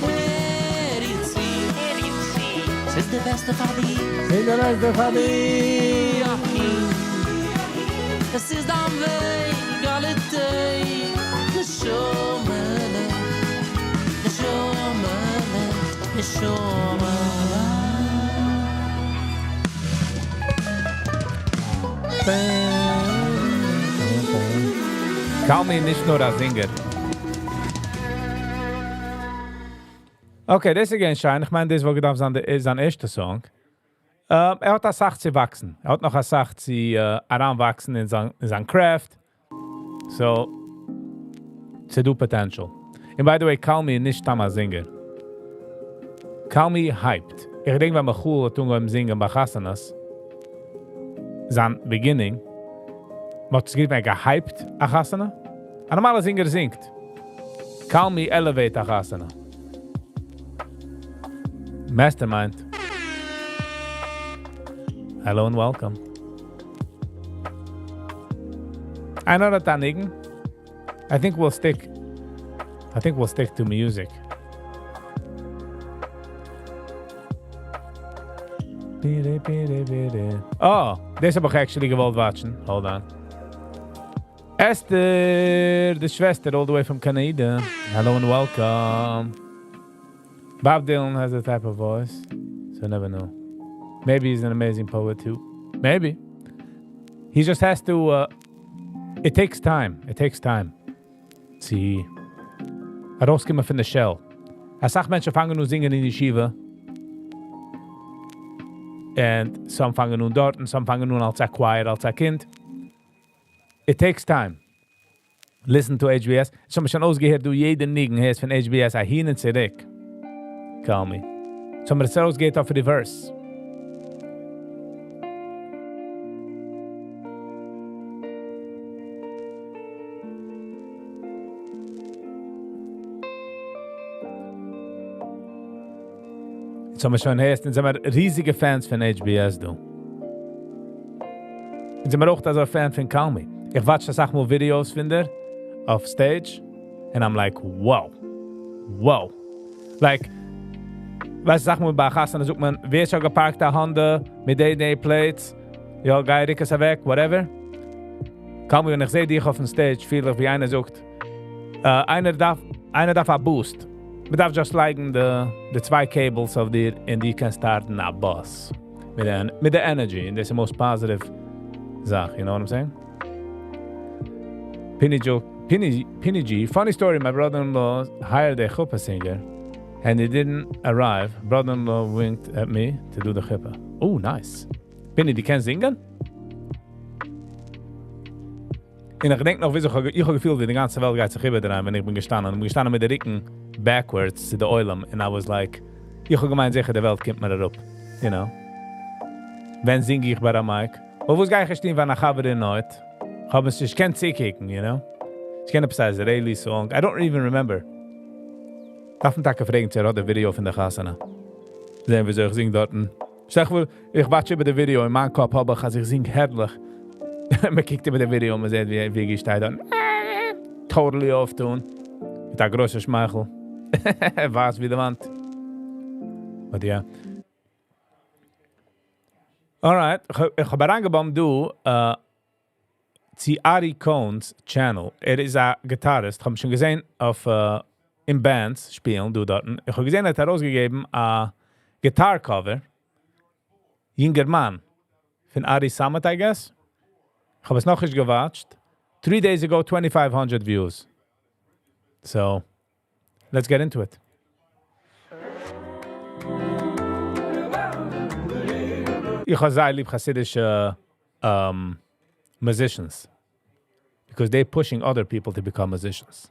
הער איר צו. ס'איז די בעסטע פאר דיר. ס'איז די בעסטע פאר דיר. יא, עס איז דיין וועג, אלע טעג. נשמה'לע, נשמה'לע, נשמה'לע. Call me נישט נאר א singer. Okay, דאס איז again שיין. איך מיין, דאס וואלט געדארפט זיין, איז זיין ערשטע song. ער האט א סאך צו וואקסן. ער האט נאך א סאך צו אריינוואקסן אין זיין craft. So, ס'דא potential. And by the way, Kalmi נישט סתם א singer. Kalmi hyped. איך געדענק, ווען Michal האט אנגעהויבן זינגען ביי חתונות, זיין beginning, מ'האט עס גערופן, ער גע hyped א חתונה. א נארמאלער singer זינגט. Kalmi elevate א חתונה. Mastermind. Hello and welcome. איינער האט א ניגון. I think we'll stick to music. ביטע, ביטע, ביטע. Oh, דאס האב איך actually געוואלט watch ן. Hold on. Esther, די שוועסטער, all the way from Canada. Hello and welcome. Bob Dylan has a type of voice, so never know. Maybe he's an amazing poet too. Maybe. He just has to, it takes time. It takes time. צו ארויסקומען פון די shell. א סאך מענטשן פאנגען אן זינגען אין ישיבה. And some פאנגען אן דארט, and some פאנגען אן אלס א choir, אלס א קינד. It takes time. Listen to HBS. שוין שוין אויסגעהערט, דו יעדע ניגון הערסט פון HBS, אהין און צוריק. Call me. שוין מיר עס אויסגעהערט אויף reverse. יעצט האבן מיר שוין הערסט, זענען מיר ריזיגע fans פון HBS, דו. און זענען מיר אויך אזא fan פון Kalmi. איך watch א סאך מאל videos פון דער off stage and I'm like, wow. Wow. Like, ווייסט, זאג מאל, ביי חתונה זאגט מען, ווער איז שוין גע park ט א Honda מיט די די plates? יא, גיי רוק עס אוועק, whatever. Kalmi, ווען איך זע דיך אויפן stage, פיל איך ווי איינער זאגט, איינער דארף א boost. מען דארף just לייגן די צוויי cables אויף דיר און דו קענסט start ן א bus. מיט די energy, and that's the most positive זאך, you know what I'm saying? Pini Joe. Pini G, funny story, my brother-in-law hired a chuppah singer and he didn't arrive. Brother-in-law winked at me to do the chuppah. Oh, nice. Pini, דו קענסט זינגען? און איך געדענק נאך, ווי איך האב געפילט, ווי די גאנצע וועלט גייט זיך איבערדרייען, ווען איך בין געשטאנען. איך בין געשטאנען מיט די רוקן backwards צו די עולם. And I was like, איך האב געמיינט, זיכער, די וועלט קומט מיר אראפ. You know? ווען זינג איך ביי די mic? אבער וואס גיי איך שטיין פאר א חבר אין נויט? איך האב עס נישט געקענט צוקוקן, you know? איך קען עפעס א Israeli song. I don't even remember. דארף מען טאקע פרעגן, צו ער האט די video פון די חתונה. זען, וויאזוי איך זינג דארט. איך איך watch איבער די video אין מיין קאפ, האב איך, אז איך זינג הערליך. מען קוקט איבער די video, מען זעט, ווי איך שטיי דארט. Totally off tune. מיט א גרויסע שמייכל. ווייס ווי די וואנט. But yeah. Alright, איך האב אריינגעבאמט דא צו Ari Cohn's channel. ער איז א guitarist. איך האב שוין געזען אויף אין bands שפילן דא דארט. איך האב געזען, ער האט ארויסגעגעבן א guitar cover. יונגערמאן. פון Ari Samet, I guess. איך האב עס נאך נישט גע watched. 3 days ago, 2,500 views. So, let's get into it. איך האב זייער ליב חסידישע musicians. Because they're pushing other people to become musicians.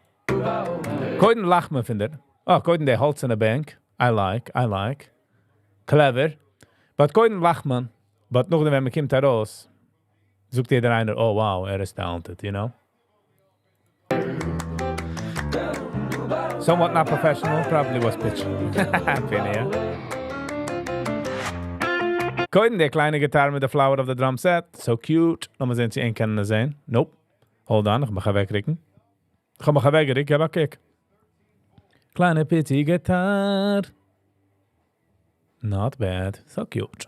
קודם לאכט מען פון דיר. Oh, קודם די האלצערנע באנק. I like, I like. Clever. But קודם לאכט מען. But נאכדעם ווען מען קומט ארויס, זאגט יעדער איינער, oh wow, ער איז talented, you know? Somewhat not professional, probably was pitching. Finde, ja. קודם די קליינע guitar מיט די flower אויף די drum set. So cute. לאמיר זען, צו איינער קען עס זען. Nope. Hold on, איך מאך אוועקרוקן. איך מאך אוועקרוקן, געב א קוק. קליינע פיצי guitar. Not bad. So cute.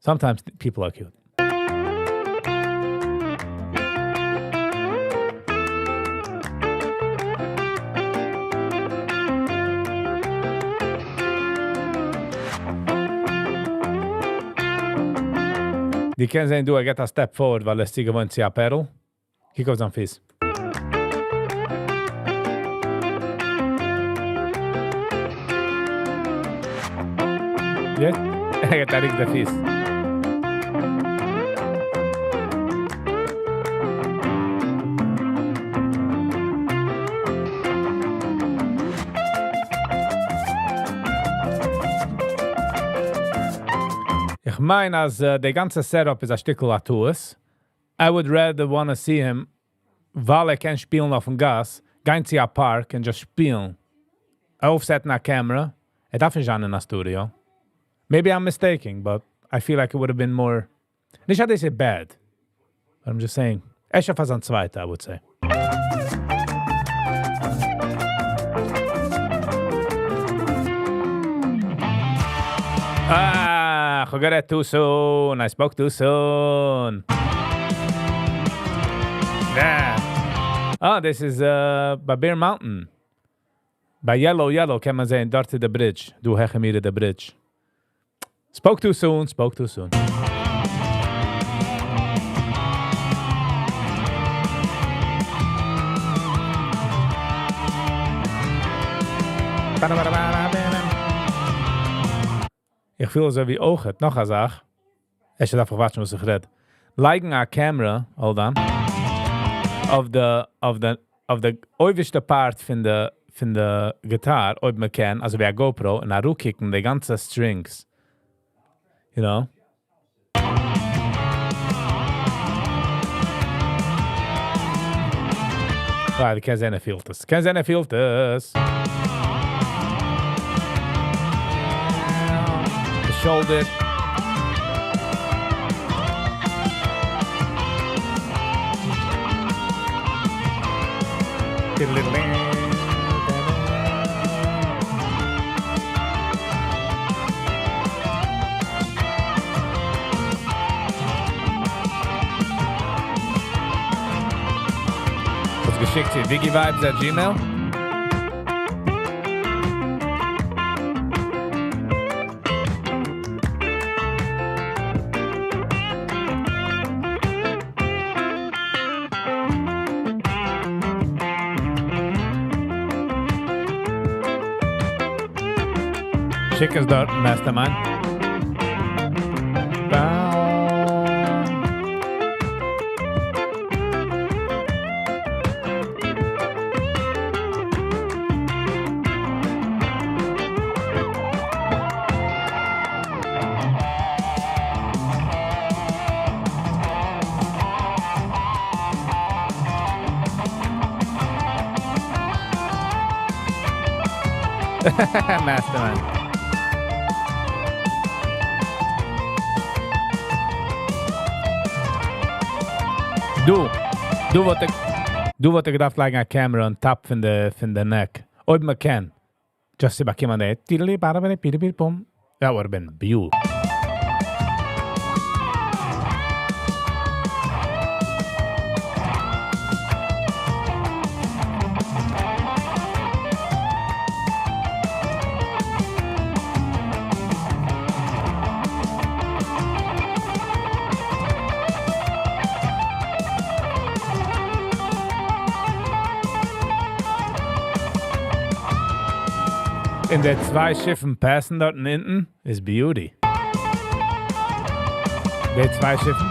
Sometimes people are cute. דו קענסט זען, דו, ער גייט א step forward, ווייל ער איז צוגעוואוינט צו א pedal. קוק אויף זיין פיס. יעצט, ער גייט א רוק די פיס. איך מיין, אז די גאנצע setup איז א שטיקל א טעות. I would rather wanna see him, ווייל ער קען שפילן אויפן גאס, גיין צו א park and just שפילן. אויפסעטן א camera. ער דארף נישט זיין אין א studio. Maybe I'm mistaken, but I feel like it would have been more. נישט אז דאס איז bad. But I'm just saying. אפשר פאר זיין צווייטע, I would say. Ah, איך האב גערעדט too soon. I spoke too soon. Yeah. Ah, this is ביי Bear Mountain. ביי Yellow Yellow קען מען זען, דארט איז די bridge. דא העכער מיר די bridge. Spoke too soon, spoke too soon. איך פיל אזוי ווי אויך, נאך א זאך. איך דארף watch ן וואס איך רעד. לייגן א camera, hold on, אויף די אויבערשטע part פון די guitar, אויב מען קען, אזוי ווי א GoPro, און אראפקוקן די גאנצע strings. You know? Ah, די קען זען, ער פילט עס. קען זען, ער פילט עס. The shoulder. האסט געשיקט צו wiggyvibes@gmail? שיק עס דארט, Mastermind. Mastermind. דא, דא וואלט איך, דא וואלט איך געדארפט לייגן א camera on top פון די neck. אויב מען קען. Just צו באקומען די טידלי באראבערי פידי פום. That would have been beautiful. און די צוויי שיפן pass ן דארט אונטן איז beauty. די צוויי שיפן.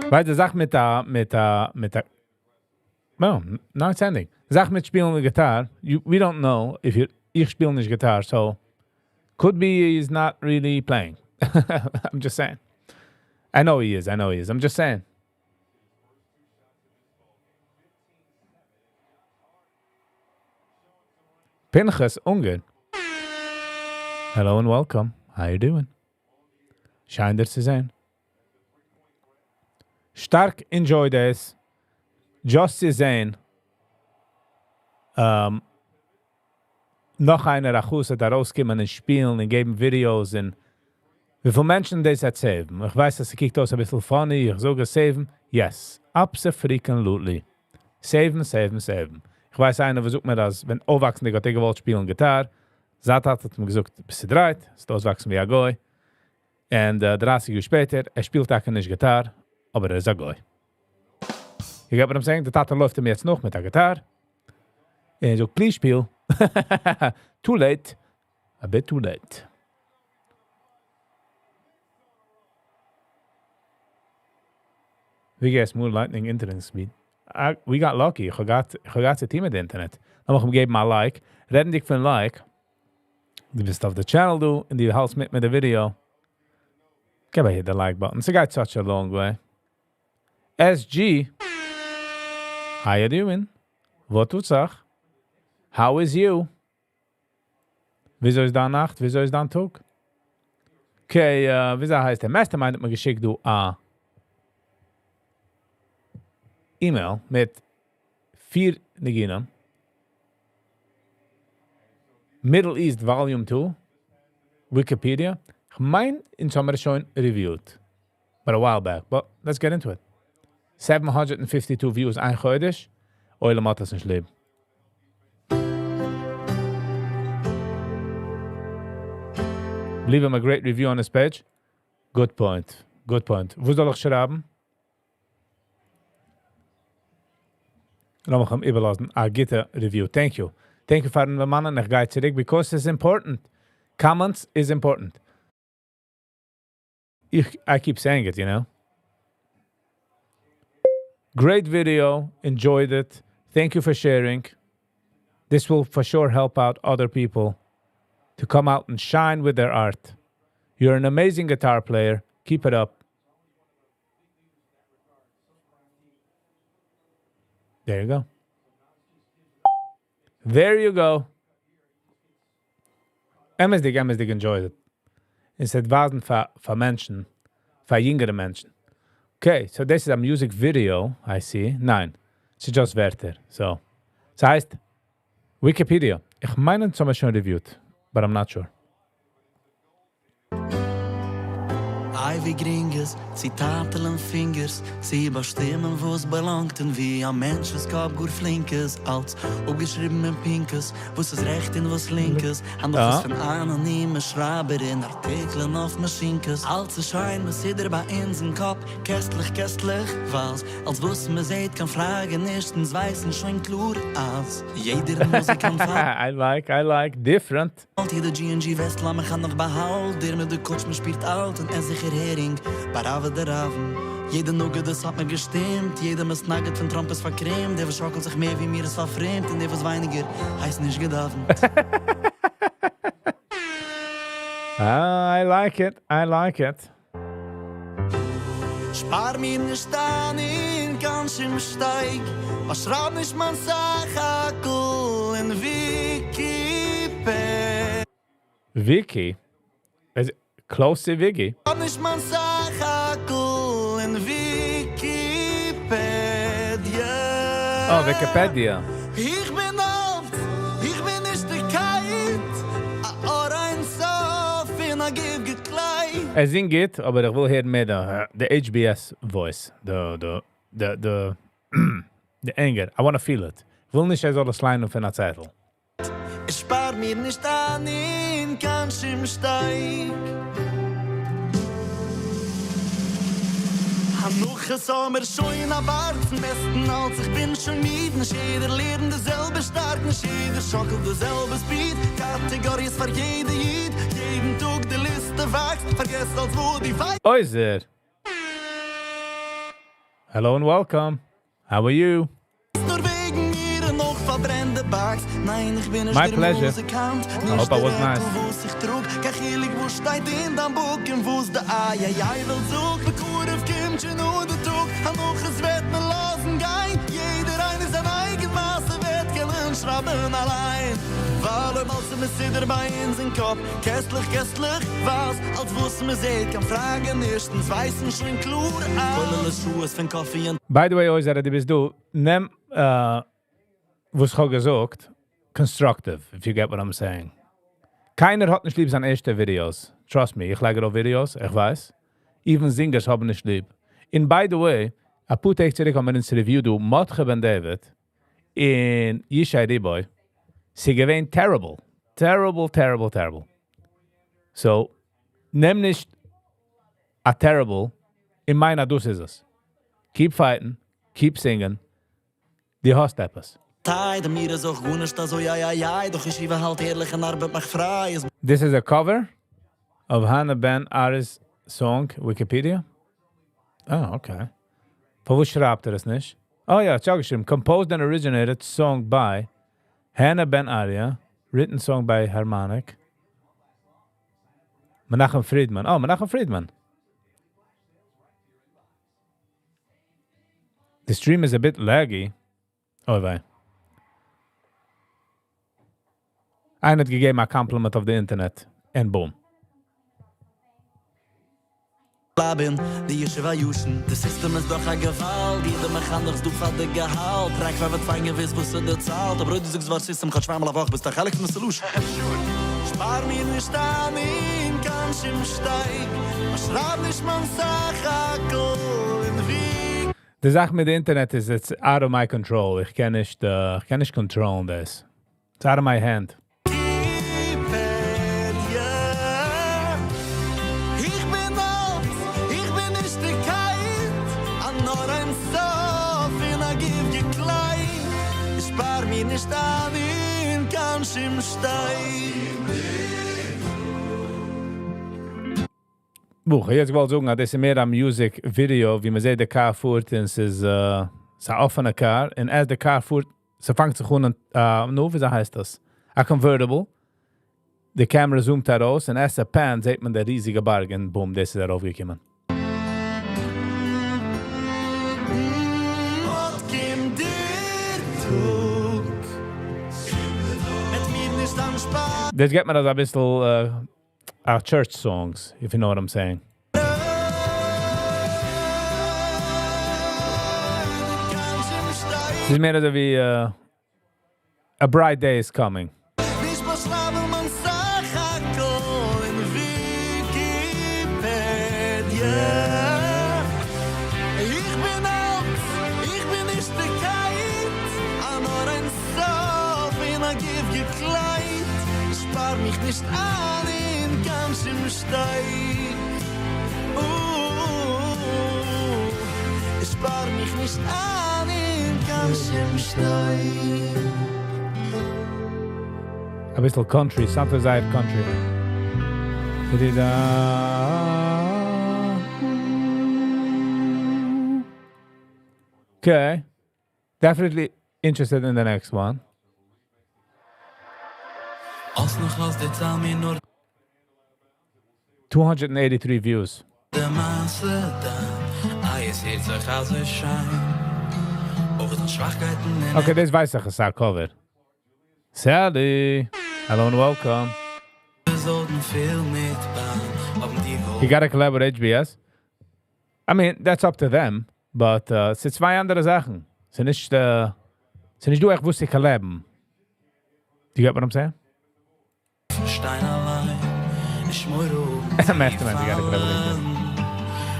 ווייל די זאך מיט א No, not sending. זאך מיט שפילן די guitar, we don't know if you, איך שפיל נישט guitar, so could be he's not really playing. I'm just saying. I know he is, I know he is. I'm just saying. Pinchas Unger. Hello and welcome. How you doing? שיין דיר צו זען. שטארק enjoy this. Just צו זען. נאך איינער א חסיד ארויסקומען און שפילן און געבן videos און וויפיל מענטשן דאס וועט save ן. איך ווייס, אז עס קוקט אויס א ביסל funny, איך זאג עס save ן. Yes, abso-freaking-lutely. Save ן, save ן, save ן. איך ווייס איינער, וואס זאגט מיר אז, ווען אויפוואקסנדיג האט ער געוואלט שפילן guitar, זיין טאטע האט אים געזאגט, ביסט צודרייט, וועסט אויסוואקסן ווי א גוי. און 30 יאר שפעטער, ער שפילט טאקע נישט guitar, אבער ער איז א גוי. You get what I'm saying? דער טאטע לויפט אים יעצט נאך מיט דער guitar. און ער זאגט, please שפיל. Too late. A bit too late. ווי גייסט Moon Lightning internet speed? We got lucky. איך האב געהאט צו טון מיט אינטערנעט. לאמיך אים געבן א like. רעדנדיג פון like. דו ביסט אויף די channel דא און דו האלטסט מיט מיט די video. געב א hit the like button. ס'גייט such a long way. SG. How you doing? וואס טוט זיך? How is you? וויאזוי איז דיין נאכט? וויאזוי איז דיין טאג? Okay, וויאזוי הייסט דער? Mastermind האט מיר געשיקט דא א email מיט פיר ניגונים. Middle East Volume 2. Wikipedia. איך מיין, אונז האבן מיר שוין reviewed. But a while back. But let's get into it. 752 views איין חודש. עולם האט עס נישט ליב. Leave him a great review on his page. Good point. Good point. וואו זאל איך שרייבן? לאמיך אים איבערלאזן. א גוטע review. Thank you. Thank you פארן דערמאנען. איך גיי צוריק because it's important. Comments is important. I keep saying it. Great video. Enjoyed it. Thank you for sharing. This will for sure help out other people to come out and shine with their art. You're an amazing guitar player. Keep it up. There you go. There you go. אמת'דיג, אמת'דיג enjoyed it. עס וועט ווייזן פאר מענטשן, פאר יונגערע מענטשן. Okay, so this is a music video, I see. ניין, it's just ווערטער. So, ס'הייסט Wikipedia. איך מיין, אונז האבן שוין reviewed, but I'm not sure. איי ווי גרינג איז צו טייטלען פינגערס צו באשטימען וואס באלאנגט און ווי א מענטש'ס קאפ גאר פלינק איז אלץ אפגעשריבן אין פנקס וואס איז רעכט און וואס לינק איז הנחות פון אנאנימע שרייבער און ארטיקלען אויף מאשינקעס אלץ איז שיין מסודר ביי אונז אין קאפ קעסטלעך קעסטלעך ווייז אלץ וואס מ'זעהט קיין פראגע נישט אונז ווייסן שוין קלאר אז יעדער מוזיקאנט I like, I like, different. פאלט יעדע G&G וועסט לאמיך נאך באהאלט דער מיט די קוטש מען שפירט אלט און עס זיכער הערינג ביי רעווא דרעווין יעדע נוגע דאס האט מיר געשטימט יעדע מתנגד פון טראמפ איז פארקרימט דער וואס שאקלט זיך מער ווי מיר איז פארפרומט און דער וואס ווייניגער הייסט נישט געדאווענט. I like it, I like it. שפאר מיר נישט איין אין קיין שום שטייג, באשרייב נישט מיין סך הכל אין וויקיפעדיע. Wiki? איז close צו Wiki? שרייב נישט מיין סך הכל אין וויקיפעדיע. Oh, Wikipedia. איך בין אלט, איך בין נישט די קייט, א אור אין סוף אין א גוף געקליידט. ער זינגט גוט, אבער איך וויל הערן מער די HBS voice, די די די די די anger, I wanna feel it. איך וויל נישט ער זאל עס ליינען פון א צעטל. איך שפאר מיר נישט איין אין קיין שום שטייג. הנחות האמיר שוין א בארג צום בעסטן אלץ איך בין שוין מיד נישט יעדער לערנט די זעלבע שטארק נישט יעדער שאקלט די זעלבע speed קאטעגאריעס פאר יעדע איד יעדן טאג די ליסטע וואקסט פארגעס אלץ וואס די ווייסט. אויסער. Hello and welcome. How are you? נאר וועגן מיר און נאך פארברענט די box ניין איך בין נישט My דער pleasure. מוזיקאנט I נישט hope I דער was עקל nice. וואס איך טראג קיין חילוק וואס שטייט אין דיין book און וואס די איי איי איי וועלט זאגט בקרוב קומט שוין אן די טאג הנחות וועט מען לאזן גיין יעדער איינער זיין אייגן מעשה וועט קענען שרייבן אליין ווייל אויב אלס איז מסודר ביי אונז אין קאפ קעסטלעך קעסטלעך ווייז אלס וואס מען זעט קיין פראגע נישט אונז ווייסן שוין קלאר אז כולל שעות פון coffee און By the way, אויסער דו ביסט דא, נעם וואס איך האב געזאגט, constructive, if you get what I'm saying. קיינער האט נישט ליב זיין ערשטע videos. Trust me, איך לייג ארויף videos, איך ווייס. Even singers האבן נישט ליב. און by the way, אפאר טעג צוריק האבן מיר אונז review דא מרדכי בן דוד און ישי ריבוי. ס'איז געווען terrible. Terrible, terrible, terrible. So, נעם נישט א terrible און מיין אז דאס איז עס. Keep fighting, keep singing. דו האסט עפעס. טיי, די מיר איז אויך גארנישט אזוי איי איי איי, דאך ישיבה האלט ערליך און ארבעט מאכט פריי. This is a cover of Hannah Ben Ari's song, Wikipedia. Oh, okay. פארוואס שרייבט ער עס נישט? Oh יא, האט שוין געשריבן. Composed and originated song by Hannah Ben Aria, written song by Harmonic. Menachem Friedman. Oh, Menachem Friedman. The stream is a bit laggy. Oh, וויי. איינער האט געגעבן א compliment אויף די אינטערנעט. And boom. בלייבן די ישיבה יושן די system איז דאך א געוואלד יעדער מחנך איז דא פאר די געהאלט טרעק פאר וועט פיין געוויס וואס איז די צאלט אבער אויב דו זאגסט ווארט system כאטש צוויי מאל א וואך ביסט א חלק פון די solution שפאר מיר נישט איין אין קיין שום שטייג באשרייב נישט מיין סך הכל אין ווי די זאך מיט די אינטערנעט איז, it's out of my control. איך קען נישט, איך קען נישט control ן דאס. It's out of my hand. וויקיפעדיע. איך בין אלט, איך בין נישט די קייט, א נאר אין סוף אין א גוף געקליידט. איך שפאר מיר נישט איין אין קיין שום שטייג. בוך, יעצט געוואלט זאגן, אז דאס איז מער א music video, ווי מען זעט, די car פארט און ס'איז ס'איז א אפענע car, און אז די car פארט, ס'פאנגט זיך אן, נו, ווי הייסט דאס? א convertible. די camera zoom ט ארויס, און as it pan זעט מען דער ריזיגע בארג, און boom, דאס איז ארויפגעקומען. אט קומט דער טאג. מיט מיר נישט אנשפארן. דאס געבט מיר אזא ביסל church songs, if you know what I'm saying. ס'איז מער אזוי ווי A bright day is coming. נישט באשרייבן מיין סך הכל אין וויקיפעדיע. איך בין אלט, איך בין נישט די קייט, א נאר אין סוף אין א גיף געקליידט, שפאר מיך נישט איין אין קיין שום שטייט, שפאר מיך נישט איין אין קיין שום שטייט. אביסל country, סאנטא זייער country. דידידא. Okay. Definitely interested in the next one. אלץ נאך אלץ דערצייל מיר נאר 283 views. די מעשה דיין איי עס הערט זיך אזוי שיין אויך דיין שוואכקייטן אין Okay, דאס ווייס איך איז א cover. Sally, hello and welcome. עפיזאדן פיל מיט פיין האבן די You gotta collaborate HBS. I mean, that's up to them, but ס'איז צוויי אנדערע זאכן. ס'איז נישט, ס'איז נישט דא עכט וואס צו collabן. Do you get what I'm saying? שטיין אליין נישט מורא האבן צו Mastermind, you gotta collaborate. פאלן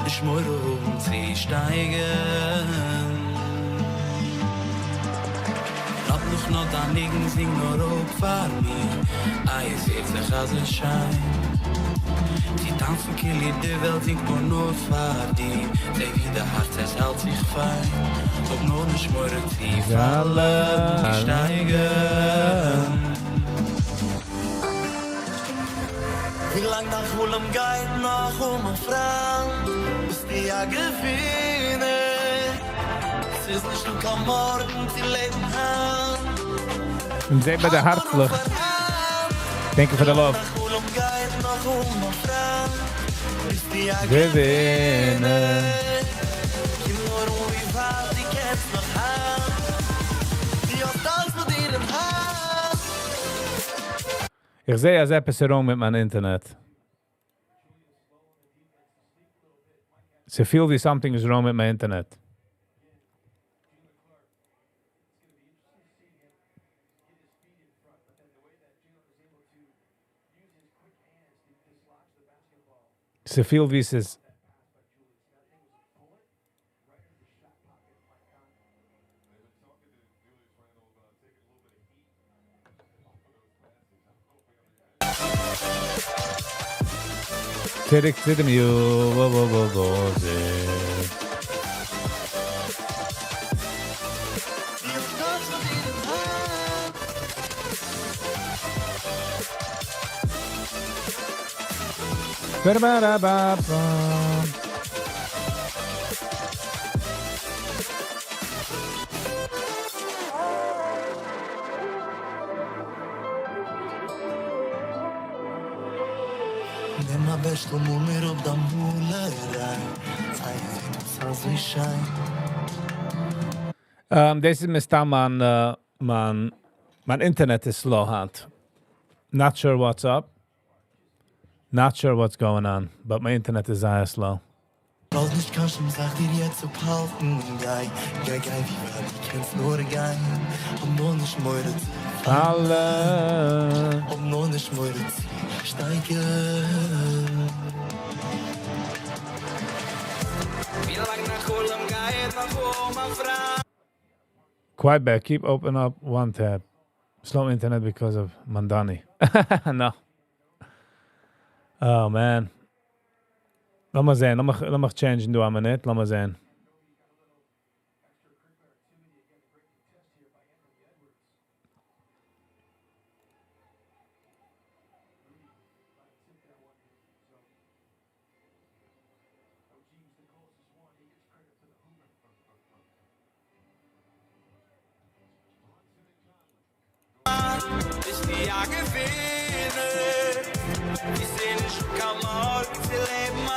נישט מורא האבן צו שטייגן לאזט מיך נאר דיין ניגון זינג נאר אפ פאר מיר איי עס הערט זיך אזוי שיין צו טאנצן כאילו די וועלט זינגט נאר נאר פאר דיר זע ווי די הארץ עס האלט זיך פיין האב נאר נישט מורא צו פאלן צו שטייגן ווי לאנג דיין חלום גייט נאך אן מיין פריינד ביסטו א געווינער ס'איז נישטא קיין מארגן צו לעבן היינט און זעט ביי די הארצלעך. Thank you for the love. חלום גייט נאך אן מיין פריינד ביסטו א געווינער. קום נאר אן ווי ווייט דו קענסט נאך היינט דו האסט אלץ מיט דיר אין האנט איך זע אז עפעס איז wrong מיט מיין אינטערנעט. ס'פילט ווי something is wrong מיט מיין אינטערנעט. ס'פילט ווי ס'איז צוריק צו דעם music. דו האסט אלץ מיט דיר אין האנט Ba-da-ba-da-ba-ba. נעם א בערשטל מאל מיר אפ דיין מאלעריי איי זעט אויס אזוי שיין דאס איז מסתם מיין, מיין, מיין אינטערנעט איז slow היינט. Not sure what's up. Not sure what's going on, but my internet is זייער slow. לאז נישט קיין שום זאך דיר יעצט אפהאלטן גיי, גיי, גיי, ווי ווייט דו קענסט נאר גיין האב נאר נישט מורא צו פאלן. האב נאר נישט מורא צו שטייגן ווי לאנג דיין חלום גייט נאך אן מיין פריינד Quiet back, keep open up one tab. Slow internet because of Mamdani. No. Oh man. לאמיר זען, לאמיך, לאמיך changeן דא א מינוט, לאמיר זען. ביסטו א געווינער ס'איז נישטא קיין מארגן צו לעבן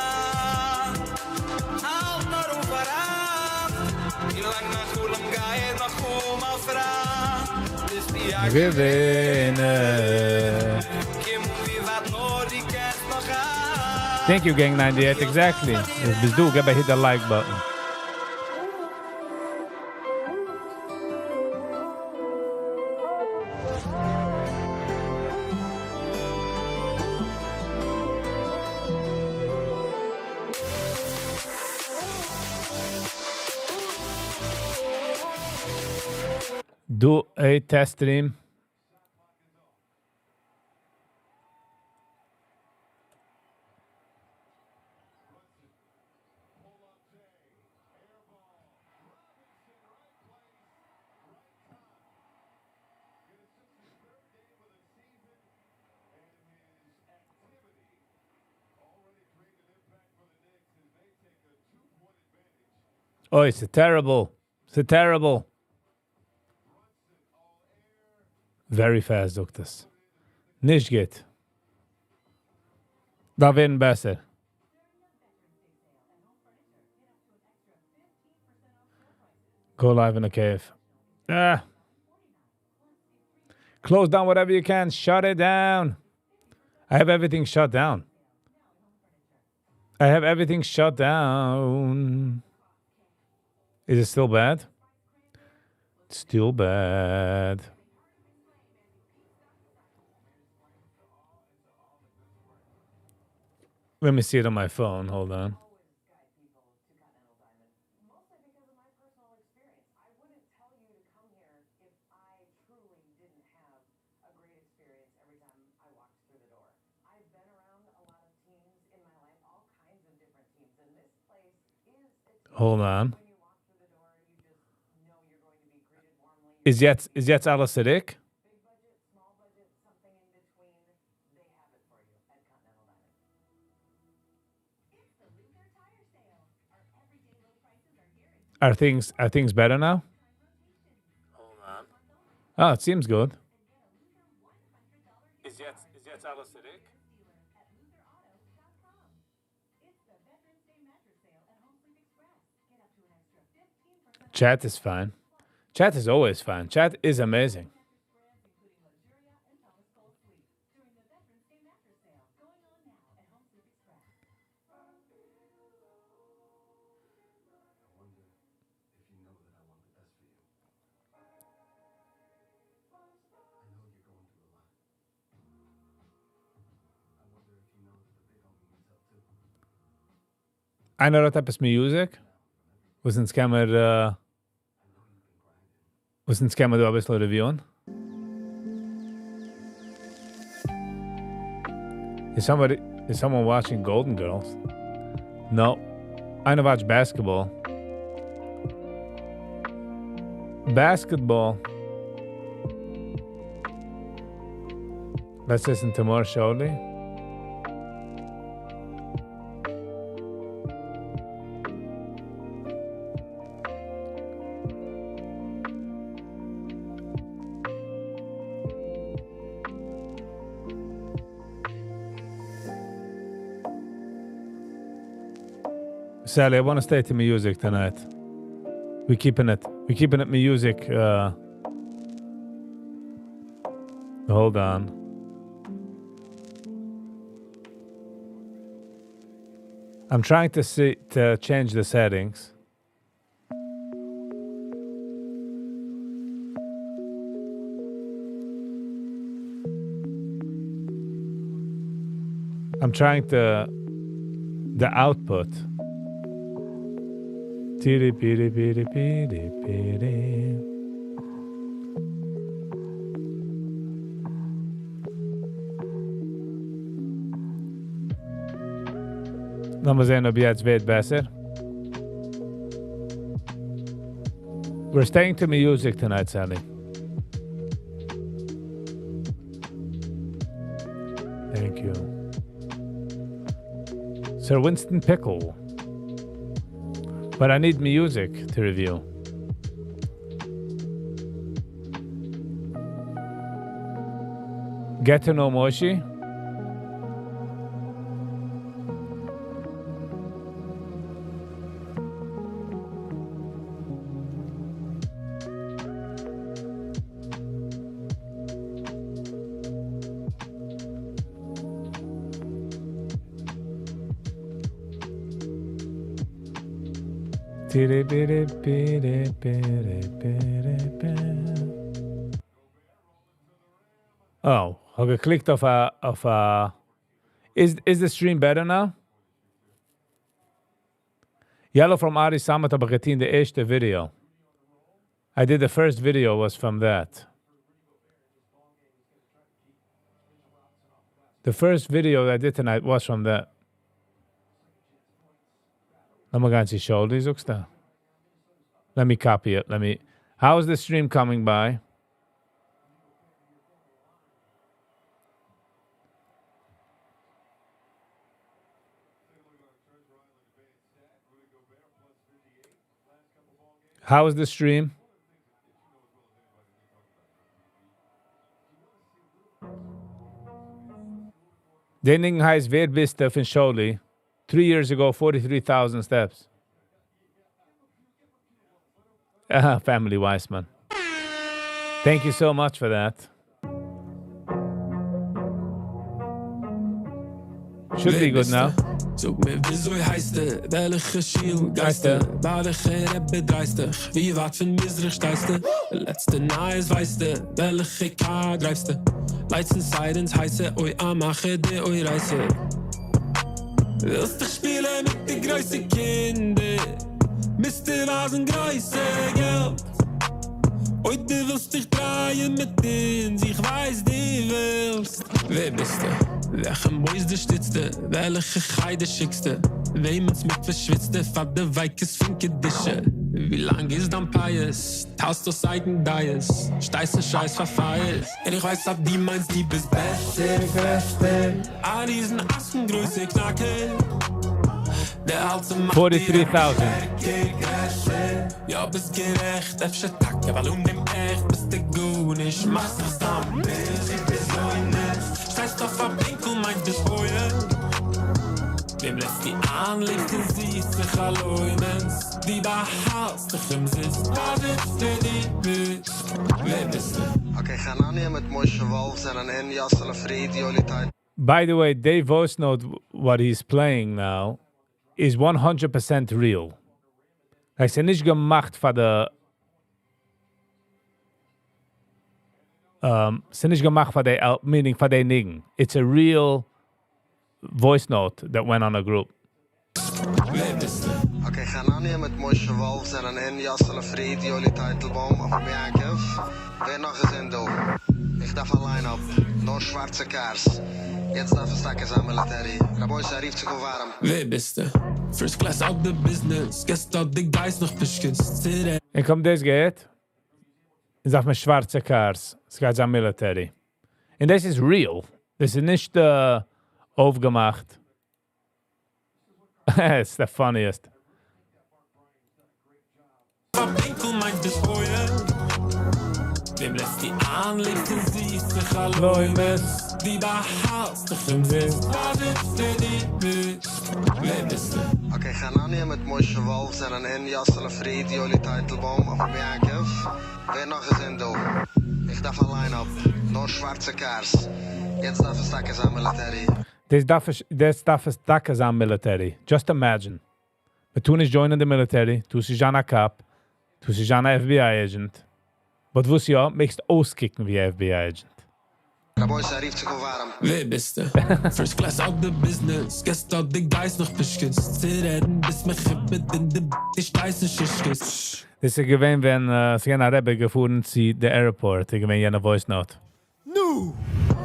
האלט נאר אן פאראן ווי לאנג דיין חלום גייט נאך אן מיין פריינד ביסטו א געווינער. קום אן ווי ווייט נאר דו קענסט נאך היינט Thank you, Gang 98. Exactly. ביסט דא, גיב א hit the like button. Do a test stream. אוי, ס'איז terrible. ס'איז terrible. Very fast, זאגט עס. נישט גוט. דארף ווערן בעסער. Go live in a cave. Ah. Close down whatever you can. Shut it down. I have everything shut down. I have everything shut down. Is it still bad? It's still bad. Let me see it on my phone. Hold on. Hold on. איז יעצט, איז יעצט אלעס צוריק? Are things are things better now? Oh, it seems good. איז יעצט, איז יעצט אלעס צוריק? Chat is fine. Chat is always fine. Chat is amazing. איינער האט עפעס music? וואס אונז קען מיר, וואס אונז קען מיר דא א ביסל review ען? Is somebody is someone watching Golden Girls? No. איינער watch basketball. Basketball. Let's listen to more shortly. Sally, I want to stay to music tonight. We keeping it. We keeping it music. Hold on. I'm trying to see to change the settings. I'm trying to the output. Tiri piri piri piri piri. לאמיר זען אויב יעצט ווערט בעסער. We're staying to music tonight, Sally. Thank you. Sir Winston Pickle. But I need music to review. Get to know Moshe. Oh, כ'האב געקליקט אויף א אויף א Is the stream better now? Yellow from Ari Samet האב איך געטון די ערשטע video. I did the first video was from that. The first video that I did tonight was from that. לאמיר גיין צו Shauli, זאגסטו? Let me copy it. Let me. How is the stream coming by? How is the stream? דער ניגון הייסט ווער ביסטו פון Shauli. 3 years ago, 43,000 steps. Ah, Family Weissman. Thank you so much for that. Should be good now. זאג מיר, וויאזוי הייסטו? וועלכע שול גייסטו? וועלכע רבי דרייסטו? ווי ווייט פון מזרח שטייסטו? לעצטע נייעס ווייסטו? וועלכע car דרייווסטו? Lights and sirens הייסע, אוי א מאכע די אוי רייסע. ווילסט דיך שפילן מיט די גרויסע קינדער? מוזטו ווייזן גרויסע געלט. אוי, דו ווילסט דיך דרייען מיט אונז, איך ווייס דו ווילסט. ווער ביסטו? וועלכע מוסדות שטיצסטו? וועלכע חדר שיקסטו? וועמענס מקווה שוויצסטו? פאר די ווייקעס פון קדושה? ווי לאנג איז דיין פיאות? טיילסט אויס אייגן דעות? שטייסט און שרייסט פאר פייער? און איך ווייס אז דו מיינסט דו ביסט בעסער, גרעסער. א ריזן עסקן גרויסע קנאקער. דער אלטע מאכט דיר 43,000. שטערקער, גרעסער. יא, ביסט גערעכט, אפשר טאקע, ווייל אן דעם עכט ביסטו גארנישט. מאכסט דיך סתם busy, בזיונות. שטייסט אויף א בענקל, מיינסט ביסט הויעך. וועם רעדסטו איין, לעבסט אין זיסע חלומות. דו באהאלטסט דיך אומזיסט, וואו דו ביסט. ווער ביסטו? Okay, Hanania מיט Moshe Wolf זענען אין Yossele Fried, Yoli Teit. By the way, Dave voice note, what he's playing now, is 100% real. Like, ס'איז נישט געמאכט פאר די ס'איז נישט געמאכט פאר די meaning פאר די ניגון. It's a real voice note that went on a group. ווער ביסטו? Okay, Hanania מיט Moshe Wolf זענען אין Yossele Fried, Yoli Teitelbaum, אויף Yaakov. ווער נאך איז אין דא? איך דארף א line-up, נאר שווארצע cars. יעצט דארף עס טאקע זיין military. רבותי, רופט זיך אויף ווארעם. ווער ביסטו? First class out the business. געסט אויף די guys נאך פושקעס. און קומט דאס גייט, זאגט מען שווארצע cars, עס גייט זיין military. And this is real. דאס איז נישט אויפגעמאכט. It's the funniest. בענקל מיינט ביסט הויעך. וועם רעדסטו איין, לעבסט אין זיסע חלומות. דו באהאלטסט דיך אומזיסט, וואו דו ביסט. ווער ביסטו? Okay, Hanania מיט Moshe Wolf זענען אין Yossele Fried, Yoli Teitelbaum, אויף Yaakov. ווער נאך איז אין דא? איך דארף א line-up, נאר שווארצע cars. יעצט דארף עס טאקע זיין military. דאס דארף עס טאקע זיין military. Just imagine. מ'טאר נישט joinen the military, טארסט נישט זיין א cop, טארסט נישט זיין א FBI agent. But וואס יא, מעגסט אויסקוקן ווי א FBI agent. רבותי, רופט זיך אויף ווארעם. ווער ביסטו? First class out the business. געסט אויף די guys נאך פושקעס. צו רעדן ביסט מכובד אין די די שטייסן שישקעס. דאס איז געווען, ווען ס'איז געווען א רבי געפארן צו the airport, איז געווען יענע voice note.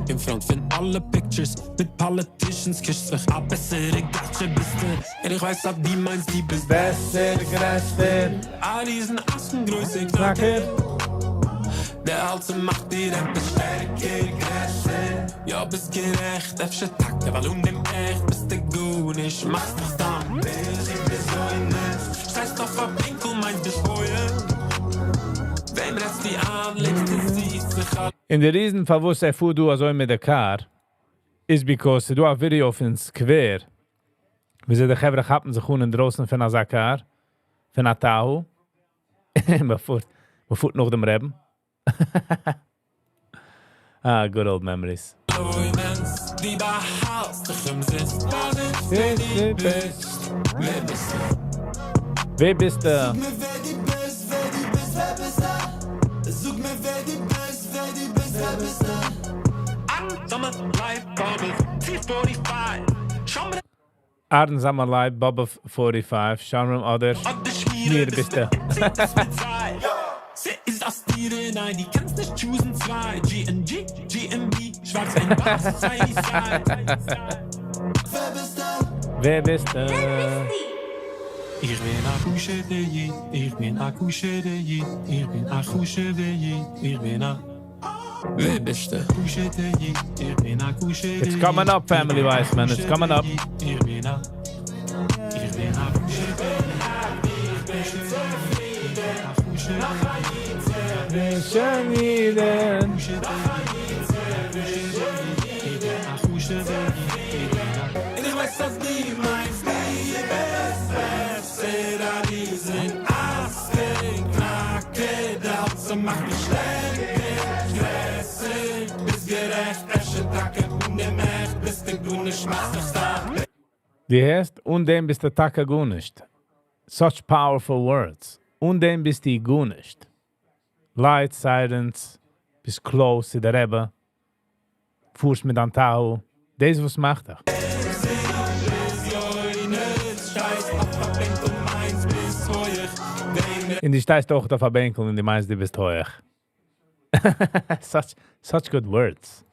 אין front פון אלע pictures מיט politicians קושסט זיך א בעסערע גאטשע ביסטו. און איך ווייס אז דו מיינסט דו ביסט בעסער, גרעסער. א ריזן עסקן גרויסע קנאקער. דער אלטע מאכט דיר עפעס שטערקער, גרעסער. יא, ביסט גערעכט, אפשר טאקע, ווייל אן דעם עכט ביסטו גארנישט. מאכסט דיך סתם busy, בזיונות. שטייסט אויף א בענקל, מיינסט ביסט הויעך. וועם רעדסטו איין, לעבסט אין זיסע און די reason פארוואס ער פארט דא אזוי מיט די car איז because ס'דא א video פון סקווער. ווי די חברה כאפן זיך אן אינדרויסן פון אזא car, פון א Tahoe. מ'פארט נאך דעם רבי'ן. Ah, good old memories. דו באהאלטסט דיך אומזיסט, וואו דו ביסט. ווער ביסטו? ווער ביסטו? זאג מיר ווער דו ביסט, ווער דו ביסט, ווער ביסטו? זאג מיר ווער דו ביסט, ווער דו ביסט, ווער ביסטו? Summer life bubble 245. Shomre Arden Sammer Live, Bubba 45, Shamram Others. אט די מיר שמירה ביסטו. ביסטו. בחירה, ניין, דו קענסט נישט choose ן צוויי, G&G, G&B, שווארץ און ווייס, סיי ווי סיי. ווער ביסטו? ווער ביסטו? איך בין א כשר'ער איד, איך בין א כשר'ער איד, איך בין א חשוב'ער איד, איך בין א. ווער ביסטו? כשר'ער איד, איך בין א כשר'ער It's coming up, Family Wise, man. It's coming up. איך בין א. איך בין א כשר'ער איד, איך בין א כשר'ער איד, איך בין א כשר'ער איד, און איך ווייס אז דו מיינסט דו ביסט בעסער א ריזן אסקן קראקעדייל ס'מאכט מיך שטערקער גרעסער ביסט גערעכט אפשר טאקע אן דעם עכט ביסטו גארנישט מאכסט דיך סתם דו הערסט, אן דעם ביסטו טאקע גארנישט. Such powerful words. אן דעם ביסטו גארנישט. Lights, sirens, ביסט close צו דער רבי. פארסט מיט דיין Tahoe. דאס וואס מאכט ער. שטייסט אויף א בענקל מיינסט ביסט הויך און דו שטייסט אויך אויף א בענקל און דו מיינסט דו ביסט הויך. Such, such good words.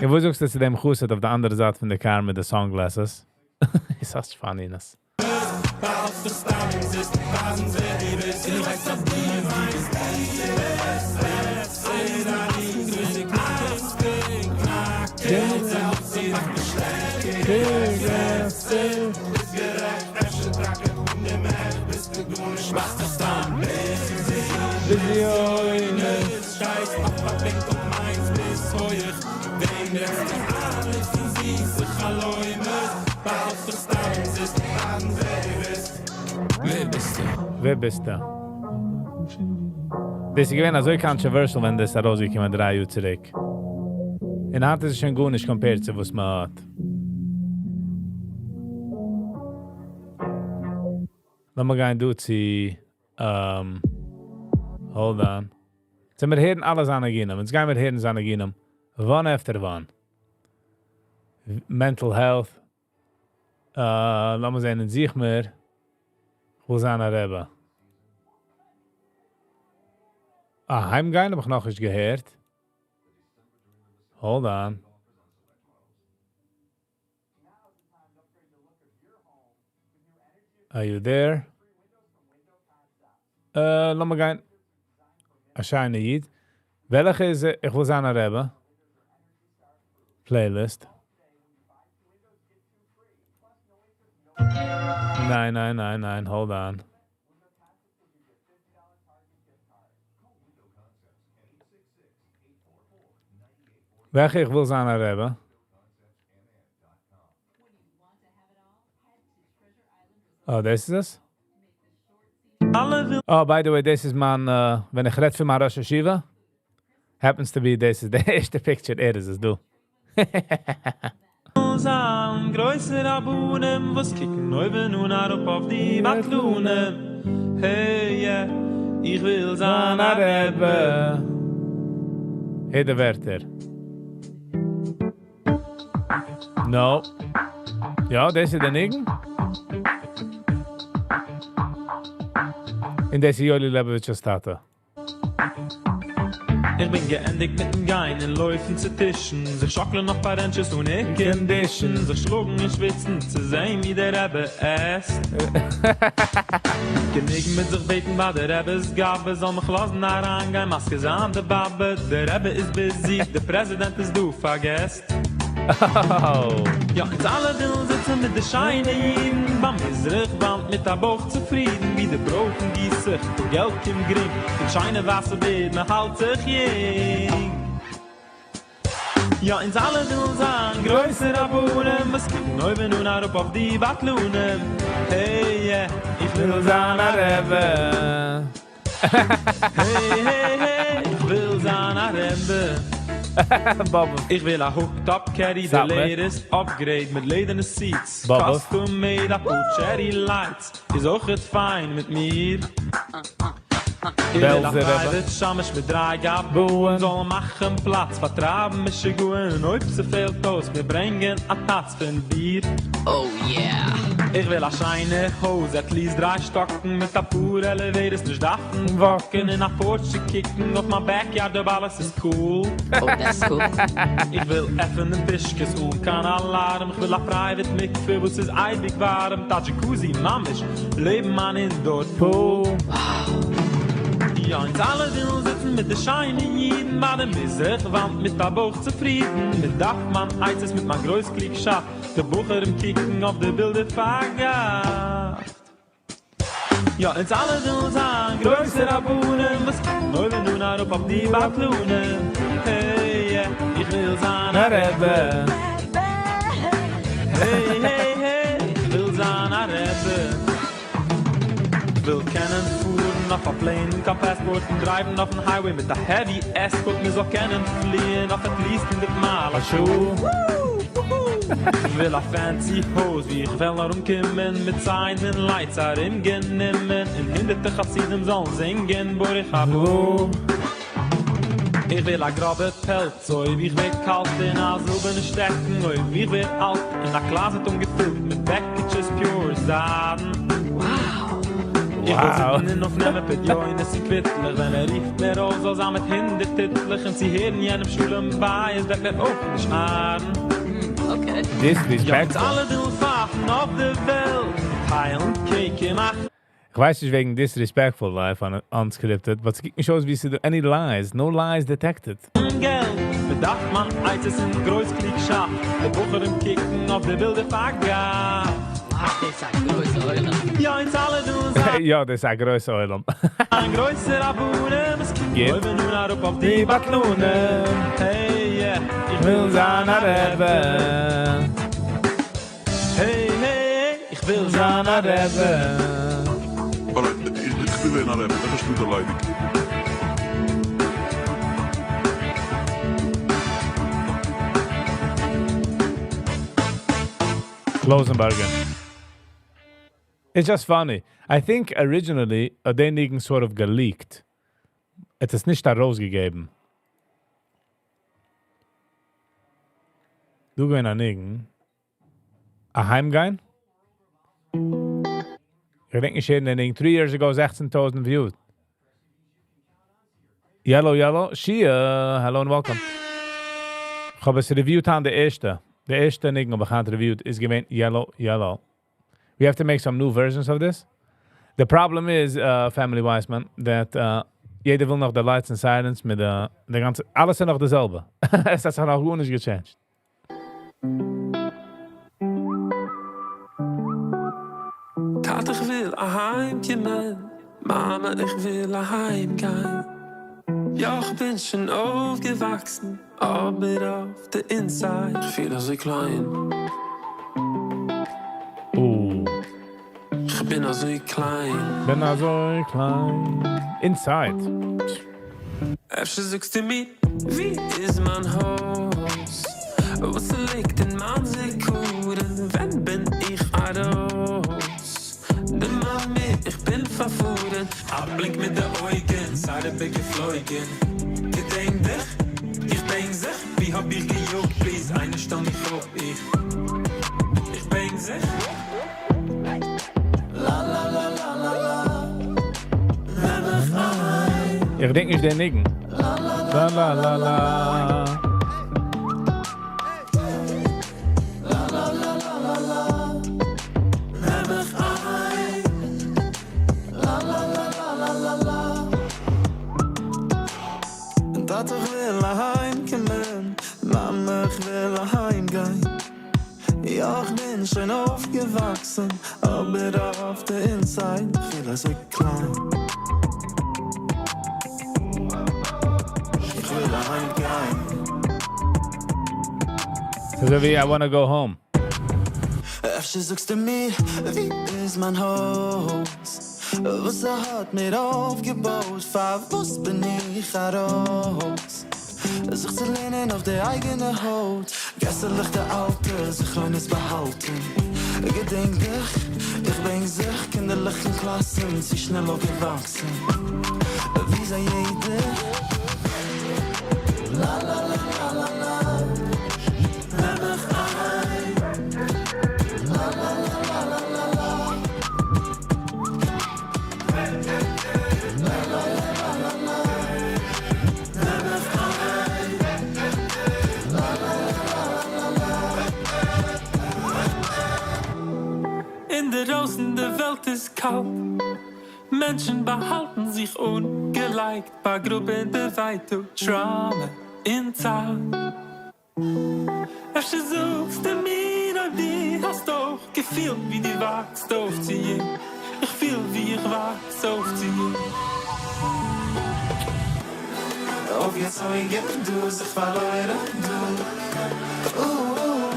און וואו זאגסטו צו דעם חסיד אויף דער אנדערע זייט פון דער car מיט די sunglasses? Such funniness. באהאלטסט דיך סתם אומזיסט ווייזן ווער דו ביסט און איך ווייס אז דו מיינסט דו ביסט בעסער א ריזן אסקן קראקעדייל ס'מאכט מיך שטערקער גרעסער ביסט גערעכט אפשר טאקע אן דעם עכט ביסטו גארנישט מאכסט דיך סתם שטייסט אויף א בענקל מיינסט ביסט הויך וועם רעדסטו איין לעבסט אין זיסע חלומות באהאלטסט דיך סתם אומזיסט ווייזן ווער דו ביסט ווער ביסטו? ווער ביסטו? דאס איז געווען אזוי controversial ווען דאס ארויסגעקומען 3 יאר צוריק. און היינט איז עס שוין גארנישט compared צו וואס מען האט. לאמיר גיין דא צו hold on. זאל מיר הערן אלע זיינע ניגונים. יעצט גייען מיר הערן זיינע ניגונים. One after one. Mental health. לאמיר זען אין זיך מער. וואו זיין א רבי? אה, היימגיין האב איך נאכנישט געהערט. Hold on. Are you there? לאמיר גיין. א שיינע איד. וועלכע איז איך וויל זיין א רבי? Playlist. ניין, ניין, ניין, ניין, hold on. וועלכע איך וויל זיין א רבי? Oh, דאס איז עס? Oh, by the way, דאס איז מיין, ווען איך רעד פון מיין ראש ישיבה, happens to be, דאס איז די ערשטע picture, ער איז עס דא. זיין גרויסע רבנים וואס קוקן אויבן אן אראפ אויף די בטלנים. Hey, yeah, איך וויל זיין א רבי. הער די ווערטער. No. יא, דאס איז דער ניגון. און דאס איז יואלי לעבאוויטש'ס טאטע. איך בין געענדיגט מיטן גיין און לויפן צו טישן, זיך שאקלען אויף פארענטשעס אן air condition, זיך שלאגן און שוויצן צו זען ווי דער רבי עסט. גענוג מיט זיך בעטן ביי דער רבי'ס גבאי זאל מיך לאזן אריינגיין מזכיר זיין די באבע, דער רבי איז busy, דער פרעזידענט איז דא, פארגעסט. יא, אונז אלע ווילן זיצן מיט די שיינע אידן ביים מזרח וואנט מיט א בויך צופרידן ווי די ברויכן גיסט זיך, געלט קומט גרינג, מיט שיינע ווייסע בערד מען האלט זיך יונג. יא, אונז אלע ווילן זיין גרויסע רבנים וואס קוקן אויבן אן אראפ אויף די בטלנים. Hey yeah, איך וויל זיין א רבי. Hey hey hey, איך וויל זיין א רבי. איך וויל א hooked-up Caddy, די latest upgrade מיט לעדערנע seats, custom made א פאר cherry lights, איז אויכעט פיין מיט מיר. איך וויל א private שמש מיט דריי גבאים, זאלן מאכן פלאץ פארטרייבן משוגעים, אויב ס'פעלט אויס מיר ברענגען א טאץ פון ביר. Oh yeah. איך וויל א שיינע הויז, at least דריי שטאקן, מיט א פאר elevators, נישט דארפן walk'ן, אין א porch צו קוקן אויף מיין backyard אויב אלעס איז cool. Oh, that's cool. איך וויל עפענען פושקעס אן קיין alarm, איך וויל א private מקווה וואס איז אייביג ווארעם, מיט א jacuzzi ממש לעבן מיין indoor pool. יא, אונז אלע ווילן זיצן מיט די שיינע אידן ביי די מזרח וואנט מיט א בויך צופרידן, מען דארף מיין עצות מיט מיין גרויס קלוגשאפט, די בחורים קוקן אויף די בילדער פארגאפט. יא, אונז אלע ווילן זיין גרויסע רבנים וואס קוקן אויבן אן אראפ אויף די בטלנים. Hey, yeah, איך וויל זיין א רבי. Hey, hey, hey, איך וויל זיין א רבי. איך וויל קענען פארן אויף א plane אן קיין passport און drive'ן אויפן highway מיט א heavy escort, מען זאל קענען פליען אויף at least 100 מייל א שעה. איך וויל א fancy הויז ווי איך וועל ארומקומען מיט signs און lights ארומגענומען און הונדערטער חסידים זאלן זינגען ברוך הבא. איך וויל א גראבע פעלץ אויב איך ווער קאלט און א זילבערנע שטעקן אויב איך ווער אלט און א closet אנגעפילט מיט בעקיטשעס pure זיידן. איך וויל זיצן און אויפנעמען פדיונות און קוויטלעך ווען ער רופט מיר אויס זאל זיין מיט הונדערט טיטלעך און צו הערן יענעם שלום בית וועט מיר אויך נישט ארן. Okay. Disrespectful. יא, אלע ווילן פייפן אויף די וועלט, טיילן cake און מאכן. איך ווייס נישט וועגן disrespectful live on unscripted, but ס'קוקט נישט אויס ווי ס'דא any lies, no lies detected. געלט, מען דארף מיין עצות און גרויס קלוגשאפט, די בחורים קוקן אויף די בילדער פארגאפט. דאס איז א גרויסע עולם. יא, אונז אלע ווילן זיין. יא, דאס איז א גרויסע עולם. א גרויסע רבנים, עס קוקן גייט. אויבן אן אראפ אויף די בטלנים. Hey, yeah, איך וויל זיין א רבי. Hey, hey, איך וויל זיין א רבי. Alright, איך וויל ווערן א רבי, דאס איז ליידיג. Klosenberger. It's just funny. I think originally האט דער ניגון sort of geleaked. עס איז נישט ארויסגעגעבן. דא געווען א ניגון. אהיימגיין? איך געדענק נישט דעם ניגון. 3 years ago, 16,000 views. Yellow, yellow. Shia, hello and welcome. איך האב עס reviewed אן די ערשטע. די ערשטע ניגון האב איך היינט reviewed איז געווען Yellow, Yellow. We have to make some new versions of this. The problem is, Family Wiseman, that יעדער וויל נאך די Lights and Sirens מיט די גאנצע, אלעס איז נאך די זעלבע. עס האט זיך נאך גארנישט gechanged. טאטע, איך וויל אהיימקומען. מאמע, איך וויל אהיימגיין. יא, איך בין שוין אויפגעוואקסן, אבער אויף די inside, איך פיל אזוי קליין. איך בין אזוי קליין. בין אזוי קליין. Inside. אפשר זאגסטו מיר, ווי איז מיין הויז? וואס ליגט אין מיין זכרון? ווען בין איך ארויס? דערמאן מיר, איך בין פארפארן. א בלינק מיט די אויגן, צייט איז געפלויגן. געדענק דיך, איך בענק זיך, ווי האב איך געיאגט? Please, איינער שטעל מיך אפ, איך בענק זיך. La la la la la la. נעם מיך אהיים. איך געדענק נישט דעם ניגון. La la la la. La la la la la la. נעם מיך אהיים. La la la la la la la. טאטע, איך וויל אהיימקומען. מאמע, איך וויל אהיימגיין. יא, איך בין שוין אויפגעוואקסן, אבער אויף די inside פיל אזוי קליין. איך וויל אהיימגיין. אזוי ווי I wanna go home. אפשר זאגסטו מיר, ווי איז מיין הויז? וואס ער האט מיר אויפגעבויט, פארוואס בין איך ארויס? זיך צו לערנען אויף די אייגענע הויט, געסעלעך די אלטע, זכרונות באהאלטן. געדענק דיך, איך בענק זיך, קינדערלעך אין קלאסן, צו שנעל אויפגעוואקסן. ווי זיי יעדער? La la la la la la. נעם מיך אהיים. La la la la la la. איז קאלט. מענטשן באהאלטן זיך אנגעלייגט באגראבן די ווייטאג, trauma און צער. אפשר זאגסטו מיר אויב דו האסט אויך געפילט ווי דו וואקסט אויף צו יונג, איך פיל ווי איך וואקס אויף צו יונג. אויפגעצויגן דא, זיך פארלוירן דא. אוה,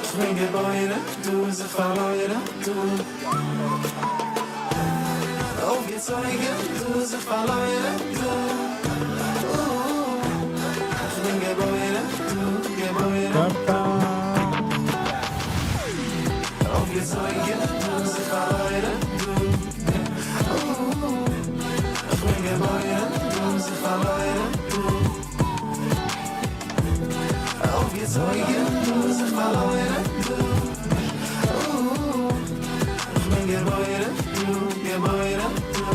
איך בין געבוירן דא, זיך פארלוירן דא. אויפגעצויגן דא, זיך פארלוירן דא. אוה, איך בין געבוירן דא, געבוירן דא. אויפגעצויגן דא, זיך פארלוירן דא. אוה, איך בין געבוירן דא, זיך פארלוירן דא. אויפגעצויגן דא, זיך פארלוירן דא. אוה, איך בין געבוירן דא, געבוירן דא.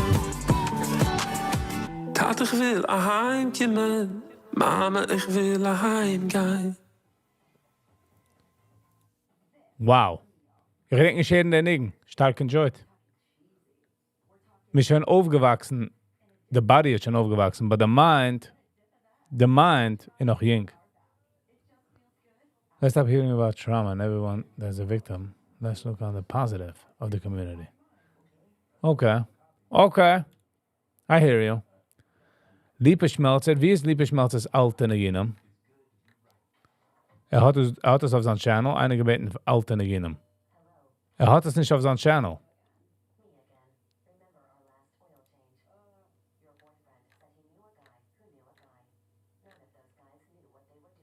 טאטע איך וויל אהיים קומען, מאמע איך וויל אהיים גיין. Wow. איך געדענק נישט הערן דעם ניגון. שטארק enjoyed. מ'איז שוין אויפגעוואקסן, the body איז שוין אויפגעוואקסן, but the mind איז נאך יונג. Let's stop hearing about trauma and everyone that's a victim. Let's look on the positive of the community. Okay. I hear you. Lipa Schmelzer, ווי איז Lipa Schmelzer's אלטע ניגונים? ער האט עס אויף זיין channel, איינער געבעטן אלטע ניגונים. ער האט עס נישט אויף זיין channel.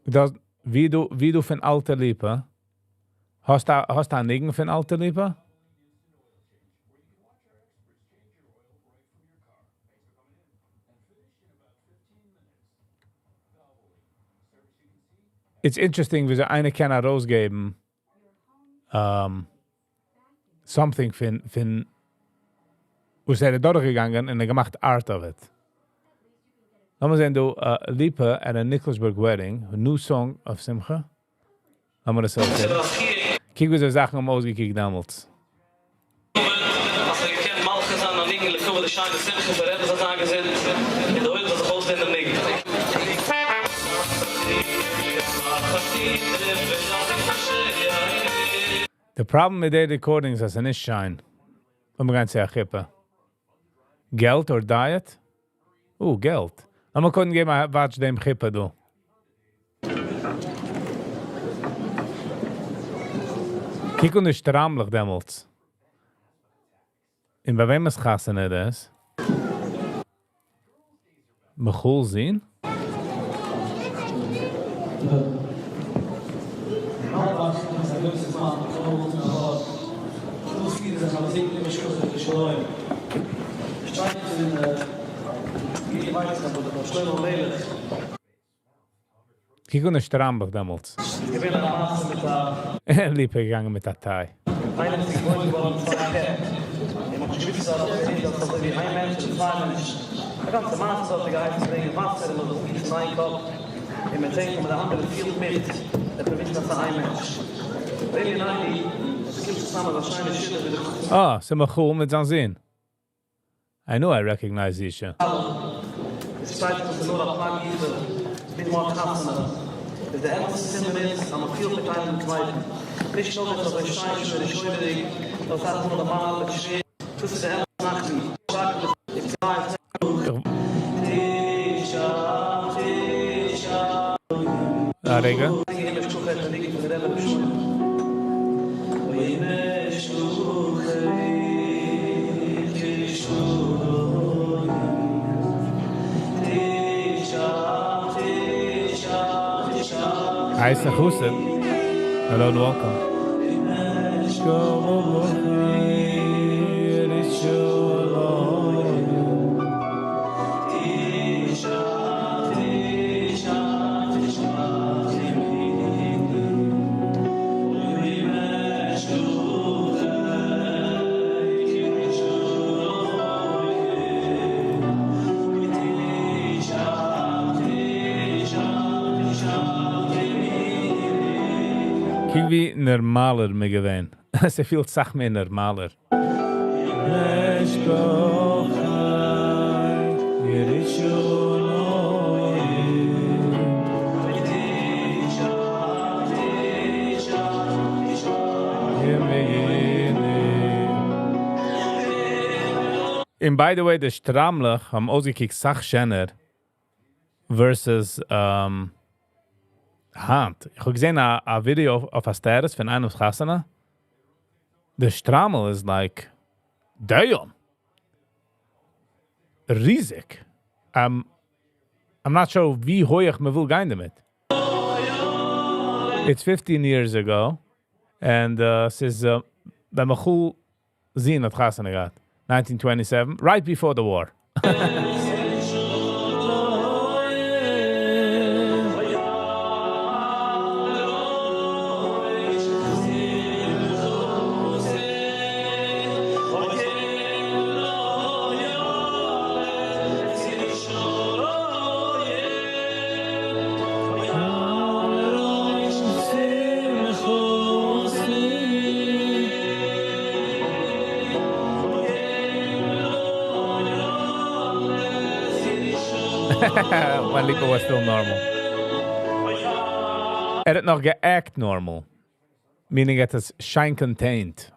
דאס, ווי דו פון אלטע Lipa? האסט א ניגון פון אלטע Lipa? It's interesting, ווי אזוי איינער קען ארויסגעבן something פון וואס ער איז דורכגעגאנגען און ער געמאכט art of it. לאמיר זען דא, Lipa at a Nikolsburg wedding, a new song of Simcha. לאמיר דאס אויסהערן. קוק ווי אזוי זאכן האבן אויסגעקוקט דעמאלטס. אז ער קען מלחין זיין א ניגון לכבוד די שיינע שמחה פון רבי זאל זיין געזונט און די עולם זאל זיך אויסלערנען דעם ניגון. The problem מיט די recordings אז עס איז נישט שיין. לאמיר גיין צו א חופה. געלט or diet? געלט. לאמיר קודם געבן א watch דעם חופה דא. קוק אן די שטריימלעך דעמאלטס. און ביי וועמענס חתונה דאס? מיכל זין? קוק אן די שטריימלעך דעמאלטס. ליפא געגאנגען מיט א tie. אה, ס'איז מיכל מיט זיין זון. I know I recognize Isha. עס שטייט אז עס איז נאר א פלג יחוד ביז מען האט חתונה. איז די אמת'ע סימן איז אז מען פילט מיט איינעם דעם צווייטן. נישט נאר דאס אזוי שיין שוין און שוימעדיג, נאר אסאך מאל די מאן מיט שווער. דאס איז די אמת'ע נחת. א רגע. הייסע חסיד. Hello and welcome. קוק ווי נארמאלער מ'איז געווען. עס פילט זיך מער נארמאלער. און by the way, די שטריימלעך האבן אויסגעקוקט אסאך שענער versus היינט. איך האב געזען א א video אויף א status פון איינעמ'ס חתונה. די שטריימל איז like, damn. ריזיג. I'm not sure ווי הויך מען וויל גיין דערמיט. It's 15 years ago. And ס'איז ווען מיכל זון האט חתונה געהאט. 1927, right before the war. When Lipa was still normal. ער האט נאך גע act normal. Meaning ער האט עס שיין contained.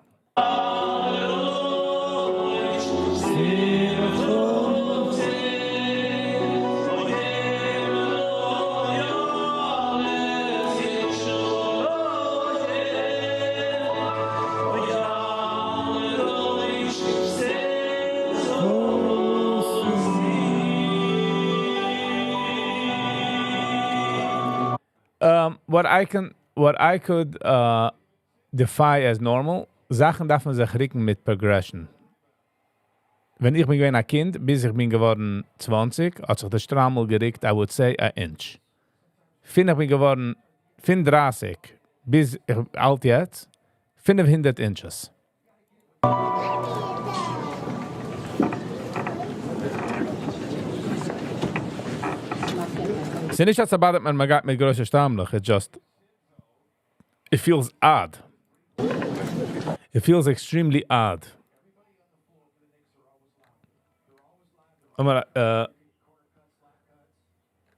What I could defy as normal, זאכן דארף מען זיך רוקן מיט progression. ווען איך בין געווען א קינד, ביז איך בין געווארן 20, האט זיך דער שטריימל גערוקט, I would say, א inch. פון איך בין געווארן 35, ביז איך אלט יעצט, 500 inches. ס'איז נישט אז ס'באדערט מיר, מען גייט מיט גרויסע שטריימלעך, it just, it feels odd. It feels extremely odd. אבער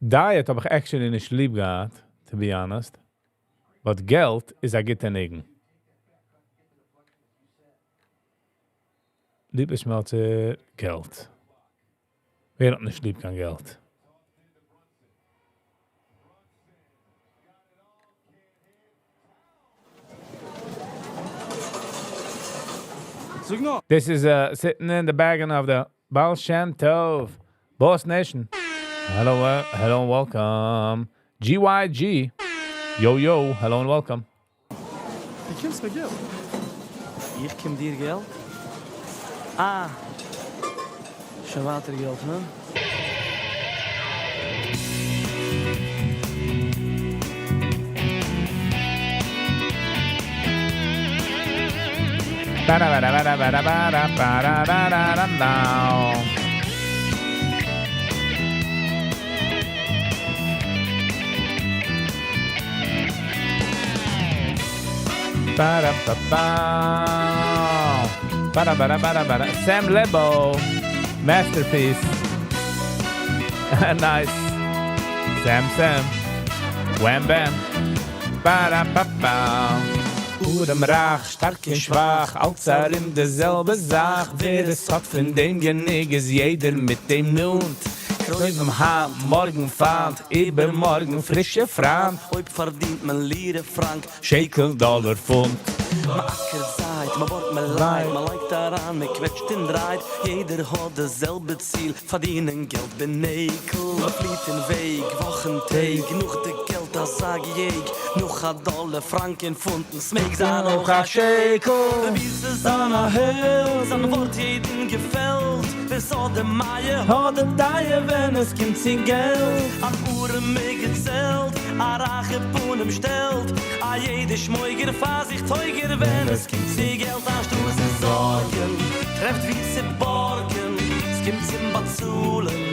diet האב איך actually נישט ליב געהאט, to be honest. But געלט איז א גוטע ניגון. ליפא שמעלצער, געלט. ווער האט נישט ליב קיין געלט? זאג נאר. This is sitting in the bag of the Baal Shem Tov, Boss Nation. Hello, hello and welcome. GYG. Yo, yo, hello and welcome. דו קומסט מיר געלט. איך קום דיר געלט? אה. שוין ווייטער געלט, הא? Ba-da-ba-da-ba-da-ba-da-ba-da-da-da-da-da. Ba-da-ba-ba. Ba-da-ba-da-ba-da-ba-da. Sam Lebo. Masterpiece. Nice. Sam Sam. Wham bam. Ba-da-ba-ba. ארעם רייך, שטארק און שוואך, אלץ ארום די זעלבע זאך. ווער עס האט פון דעם גענוג איז יעדער מיט דעם נאנט. קרובים היינט, מארגן פיינט, איבערמארגן פרישע פריינט. אויב פארדינט מען לירע, פראנק, שקל, דאלאר, פונט. מ'אקערט זייט, מ'בארגט, מ'לייט, מ'לייגט אריין, מ'קוועטשט און דרייט. יעדער האט די זעלבע ציל, פארדינען געלט בנעגל. מ'פליט אין וועג, וואכן, טעג, נאך די געלט אזא געיעג. נאך א דאלאר, פראנק און פונטן, ס'מעג זיין אויך א שקל. פרובירט צו זיין א העלד, זיין ווארט יעדן געפעלט. ווער ס'האט די מאה, האט די דעה, ווען עס קומט צו געלט. אן ארעמע געצעלט, א רייכע פנים שטעלט. א יעדער שמויגער פאר זיך טויגער, ווען עס קומט צו געלט. אנשטאט צו זארגן, טרעפט ווי צו בארגן, עס קומט צום באצאלן.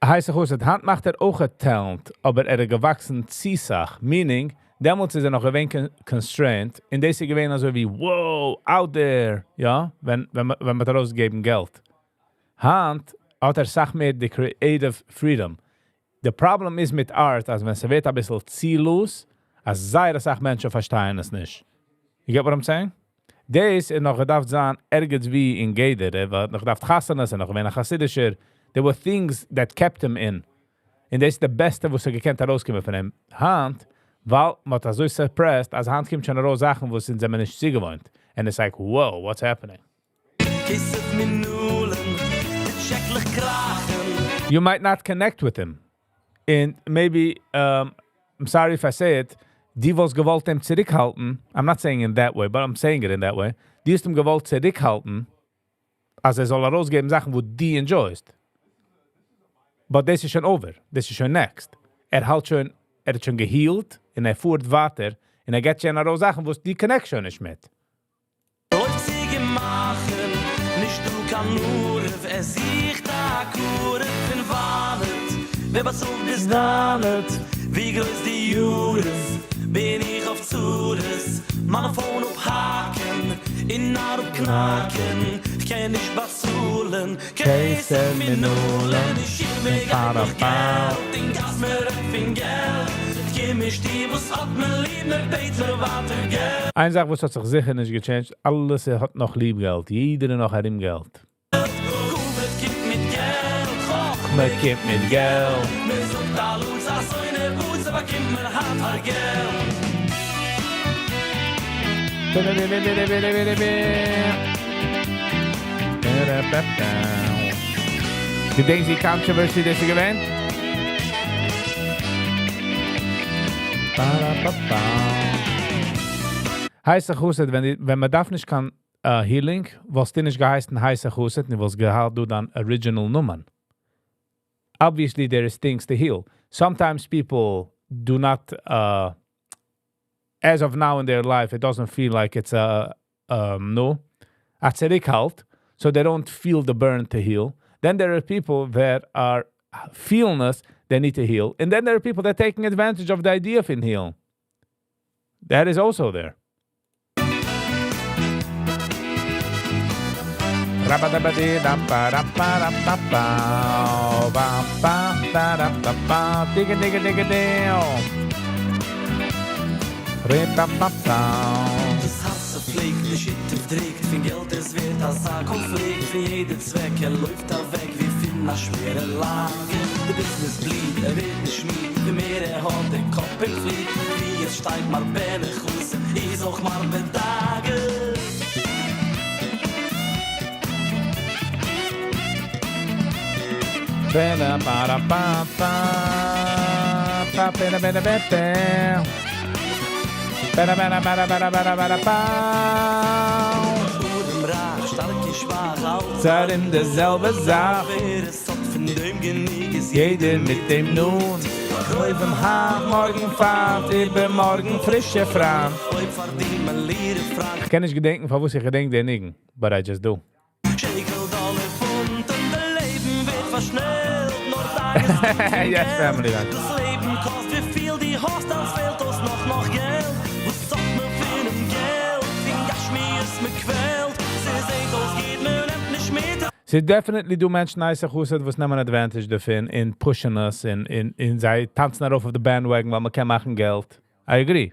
הייסט איך וואס, היינט מאכט ער אויך א talent, אבער ער איז געוואקסן צו סאך, meaning דעמאלטס איז ער נאך געווען constrained, און דאס איז געווען אזוי ווי, wow, out there, יא, ווען מ'האט ארויסגעגעבן געלט. היינט האט ער אסאך מער די creative freedom. די problem איז מיט art, אז ווען ס'ווערט אביסל צו loose, אז זייער אסאך מענטשן פארשטייען עס נישט. You get what I'm saying? דאס איז נאך געדארפט זיין ערגעץ ווי אין גדר, ער האט נאך געדארפט חתונות, ער נאך געווען א חסידישער. There were things that kept him in. און דאס איז די בעסטע וואס האט געקענט ארויסקומען פון אים. היינט, ווייל מ'האט אזוי suppressed, אז היינט קומט שוין ארויס זאכן וואס אונז זעמיר נישט צוגעוואוינט. And it's like, whoa, what's happening? כסף מנלן, די טשעקלעך קראכן. You might not connect with him. And maybe, I'm sorry if I say it, דו וואלסט געוואלט אים צוריקהאלטן, I'm not saying in that way, but I'm saying it in that way, דו האסט אים געוואלט צוריקהאלטן, אז ער זאל ארויסגעבן זאכן, וואס דו enjoy סט. But דאס איז שוין over, דאס איז שוין next. ער האלט שוין, ער האט שוין גע heal ט און ער פארט ווייטער, און ער געבט שוין ארויס זאכן, וואס דו connect שוין נישט מיט. לויפט זי געמאכן, נישט דא קיין נורף, ער זוכט א קרוב פון וואנעט, ווער באצאלט ביז דאנעט, ווי גרויס די יאר איז, בין איך אויף צרות, מיין phone אפהאקן, און נאר אפקנאקן, איך קען נישט באצאלן, כסף מנלן, איך שיל מיר גייט נאך געלט, אין גאס מען רעדט פון געלט, איך קום אין שטוב וואס האט מען ליב, מען בעט מיר ווייטער געלט. איין זאך וואס האט זיך זיכער נישט גע change ט, אלעס האט נאך ליב געלט, יעדער נאך ארום געלט. כבוד קומט מיט געלט, חכמה קומט מיט געלט. מען זאגט אלץ אזוי נערוועז, באקומט מען היינט פאר געלט. געדענקסט די controversy דאס איז געווען? Ba-da-ba-ba. הייסע חסיד, ווען מען דארף נישט קיין healing, וואלסטו נישט געהייסן הייסע חסיד, דו וואלסט געהאלטן דא דיין original נאמען. Obviously there is things to heal. Sometimes people do not, as of now in their life, it doesn't feel like it's a, no, א צוריקהאלט, so they don't feel the burn to heal. Then there are people that are feeling us, they need to heal. And then there are people that are taking advantage of the idea of healing. That is also there. דאס הארץ פלעגט נישט דריקט פון געלט עס ווערט אזא קאנפליקט פון יעדע צוועק ער לויפט אוועק ווי פון א שווערע לאגע די business בליט ער ווערט נישט מיד ווי מער ער האט דער קאפ אין פליט ווי עס שטייט מרבה נחוס איז אויך מרבה דאגה. Ba ba ba ba ba ba ba ba ba ba. Ba ba ba ba ba ba ba ba. זיי אין די זעלבע זאך. יעדער מיט דעם נון. קרובים האב, מארגן פיינט, איבערמארגן פרישע פריינט. איך קען נישט געדענקען, פארוואס איך געדענק דעם ניגון, but I just do. שקל, דאלער, פונט, און דער לעבן ווערט פארשנעלט, נאר Yes, family man. דאס לעבן קאסט ווי פיל דו האסט, אלץ פעלט אויס נאך נאך געלט. וואס זאגט מען פון דעם געלט? פון גשמיות מען קוועלט. ס'זעט אויס, גייט מען נעמט נישט מיט. ס'איז definitely דא מענטשן הייסע חסיד וואס נעמען advantage דערפון אין pushing us אין זיי טאנצן ארויף אויף די bandwagon, ווייל מען קען מאכן געלט. I agree.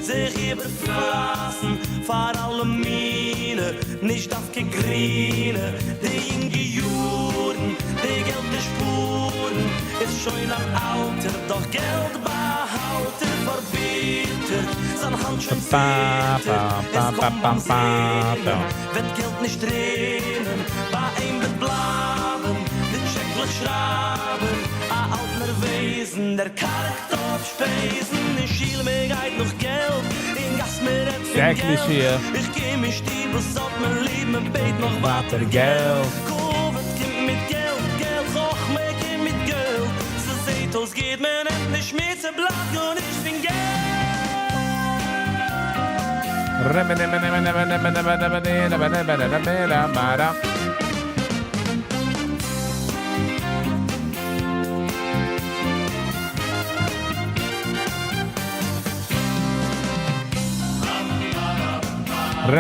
זיך איבערפרייסן פאר אלע מיני, נישט דווקא גרינע, די יונגע יארן, די געלט די שפורן, איז שוין אן אלטער, דאך געלט באהאלט ער פארביטערט, זיין האנט שוין ציטערט, עס קומט ביים זינען, וועט געלט נישט רינען, ביי אים וועט בלייבן, די טשעקלעך שרייבן, א אלט נערוועזן, דער קארגט אויף שפעזן, אין שול מען גייט נאך געלט, אין גאס מען רעדט פון Exactly, געלט. Shia. איך קום אין שטוב, וואס האט מען ליב, מען בעט נאך ווייטער געלט. כבוד קומט מיט געלט, געלט, חכמה קומט מיט געלט. ס'זעט אויס, גייט מען נעמט נישט מיט, ס'בלייבט גארנישט פון געלט. א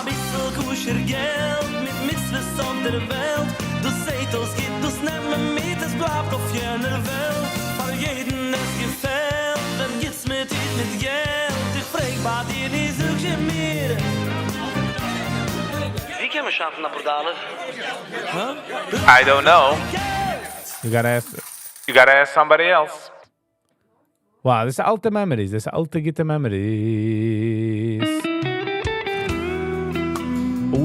ביסל כשר געלט מיט מצוות אויף דער וועלט, דאס זעט אויס גוט, דאס נעמט מען מיט, עס בלייבט אויף יענער וועלט, פאר יעדן עס געפעלט, ווען גוטס מען טוט מיט געלט, איך פרעג ביי דיר, נו זאג זשע מיר. ווי קען מען שאפן אפאר דאלער? הא? I don't know. You gotta ask, you gotta ask somebody else. Wow, דאס איז אלטע memories, דאס איז אלטע גוטע memories. Oh.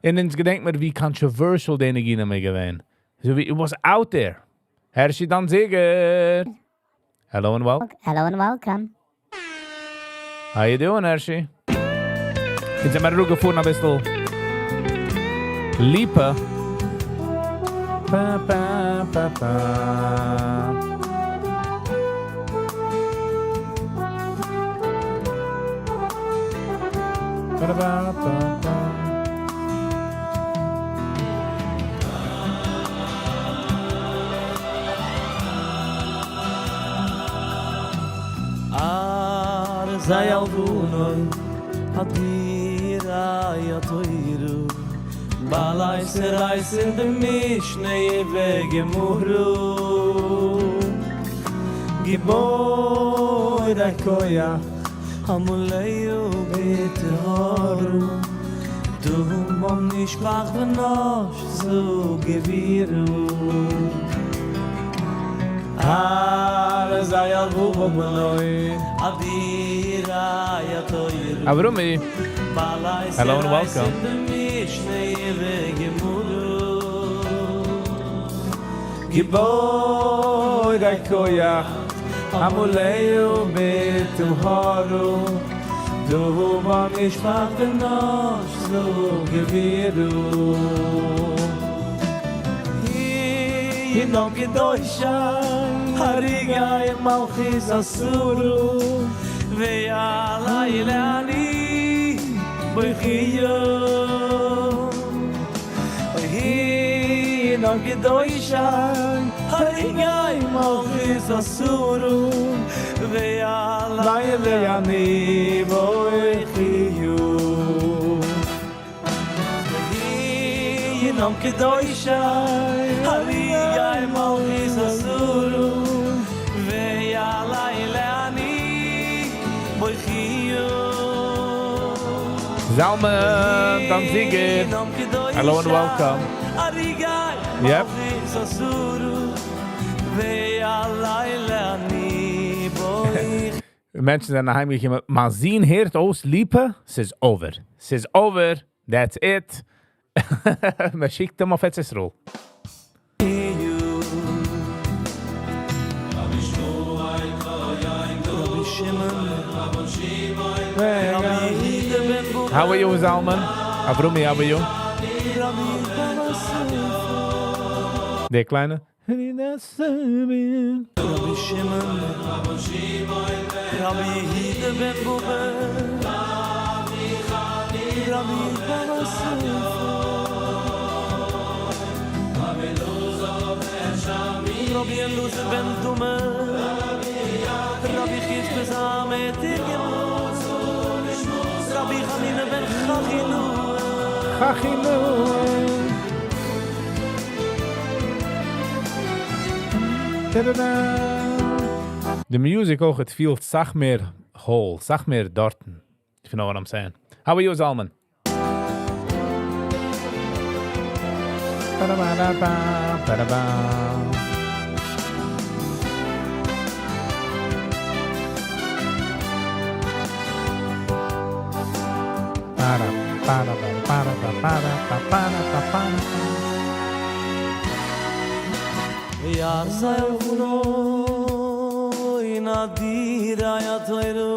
און אונז געדענק מיר ווי controversial די ניגונים איז געווען. אזוי ווי it was out there. Hershey Danziger. Hello and welcome. Hello and welcome. How you doing, Hershey? יעצט זענען מיר אראפגעפארן א ביסל. ליפא. Pa, pa, pa, pa. Ba, ba, ba, ba. אר זיי אלבונוי הדירה יתוירו בעלי סרייס אין די משנה וגמורו גיבור הכויח המולאו בתהורו דומם נשפך ונוש זו גבירו אר זיי אלבונוי הדירה יתוירו Avrumi. Hello and welcome. גיבור הכויח המולאו בתהורו דומם נשפך ונוש זו גבירו Hinam gedoysha hariga im malchis asuru ve'alay le'ani boichiyo Hinam gedoysha hariga im malchis asuru ve'alay le'ani boichiyo Hinam gedoysha hariga im malchis asuru ve'alay le'ani boichiyo Zalman Danziger. Hello and welcome. Yep. Malchis asuru ve'alay le'ani boichiyo מענטשן זענען אהיימגעקומען. מיין זון הערט אויס ליפא, ס'איז over. ס'איז over. That's it. מען שיקט אים אויף ארץ ישראל. Rabbi Shimon, Rabbi Yehuda ben Buba. How are you, Zalman? Avrumi, how are you? Rabbi דער קליינע? Rabbi Shimon, Rabbi Yehuda ben Buba. Rabbi Rabbi Elazar ben Duma. Rabbi Chizkah Zamet Rabbi Chanina ben Chachinu. Chachinu. Ta-da-da. The music אויך, it feels סאך מער whole, סאך מער דארטן. If you know what I'm saying. How are you, Zalman? Ba-da-ba-da-ba, ba-da-ba. Ba-da, ba-da-ba, ba-da-ba, ba-da-ba, ba-da-ba, ba-da-ba. Ja zay in adira ya toyru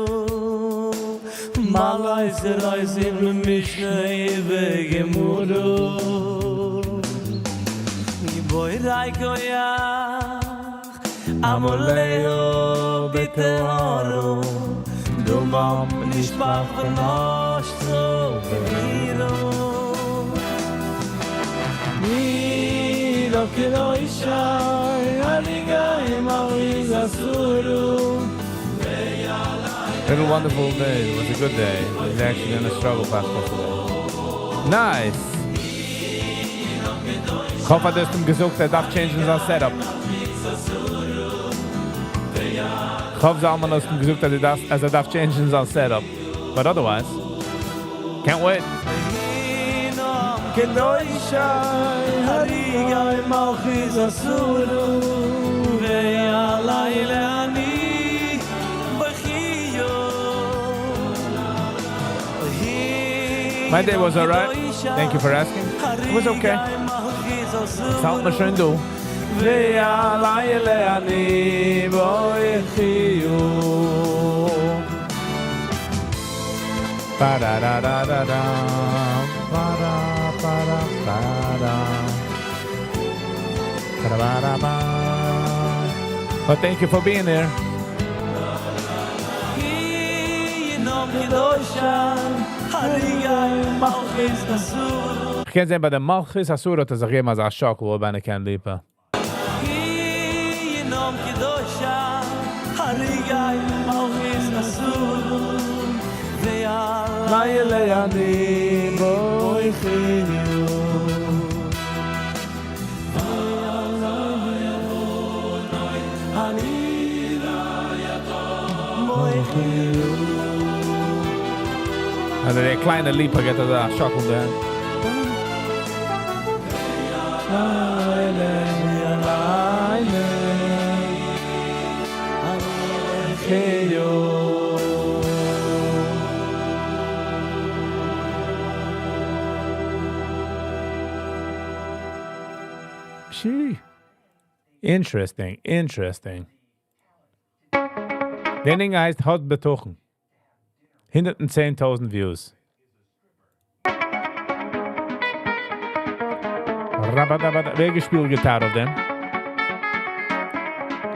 malay zeray zin mishne vegemuru boy ray koya amoleo betoru dum נשפך ונשצו במירו מירו כלא ישי הריגה עם אריז אסורו Little wonderful day. It was a good day. It was actually in a struggle past yesterday. Nice. איך האף אז דו האסט אים געזאגט, ער דארף change זיין setup. איך האף זלמן האסט אים געזאגט, אז ער דארף, אז ער דארף change זיין setup. But otherwise, can't wait. כלא ישי הריגה עם מלכיז אסורו והלילה אני בחיו My day was alright. Thank you for asking. It was okay. ס'האלט מיר שוין דא. והלילה אני בחיו Ba-da-da-da-da-da. Ba-da, ba-da, ba-da. Ba-da-ba-da-ba. Well, thank you for being here. קדושה הריגה עם מלכיז אסורו איך קען זען, ביי די מלכות אסור האט ער זיך געגעבן אזא שאקל, וואו ביי קען ליפא. נום קדושה הריגה עם מלכיז אסורו לילה אני בחיו אלזא דער קליינער ליפא גיט אזא שאקל דא. לילה לילה בחיו Pshi. Interesting, interesting. דער דינג הייסט האט בטחון. 110.000 views. Rabadabada. ווער געשפילט גיטאר אויף דעם?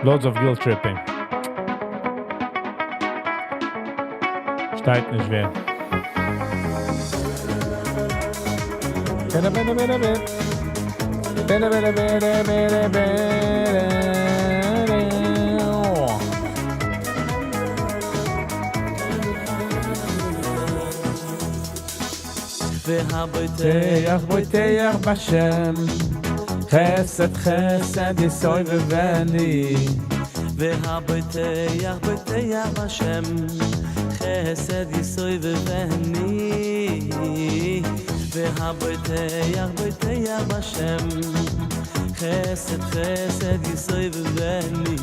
Loads of guilt tripping. שטייט נישט ווער. והבוטח בוטח בשם חסד חסד יסובבני והבוטח בוטח בשם חסד יסובבני והבוטח בוטח בשם חסד חסד יסובבני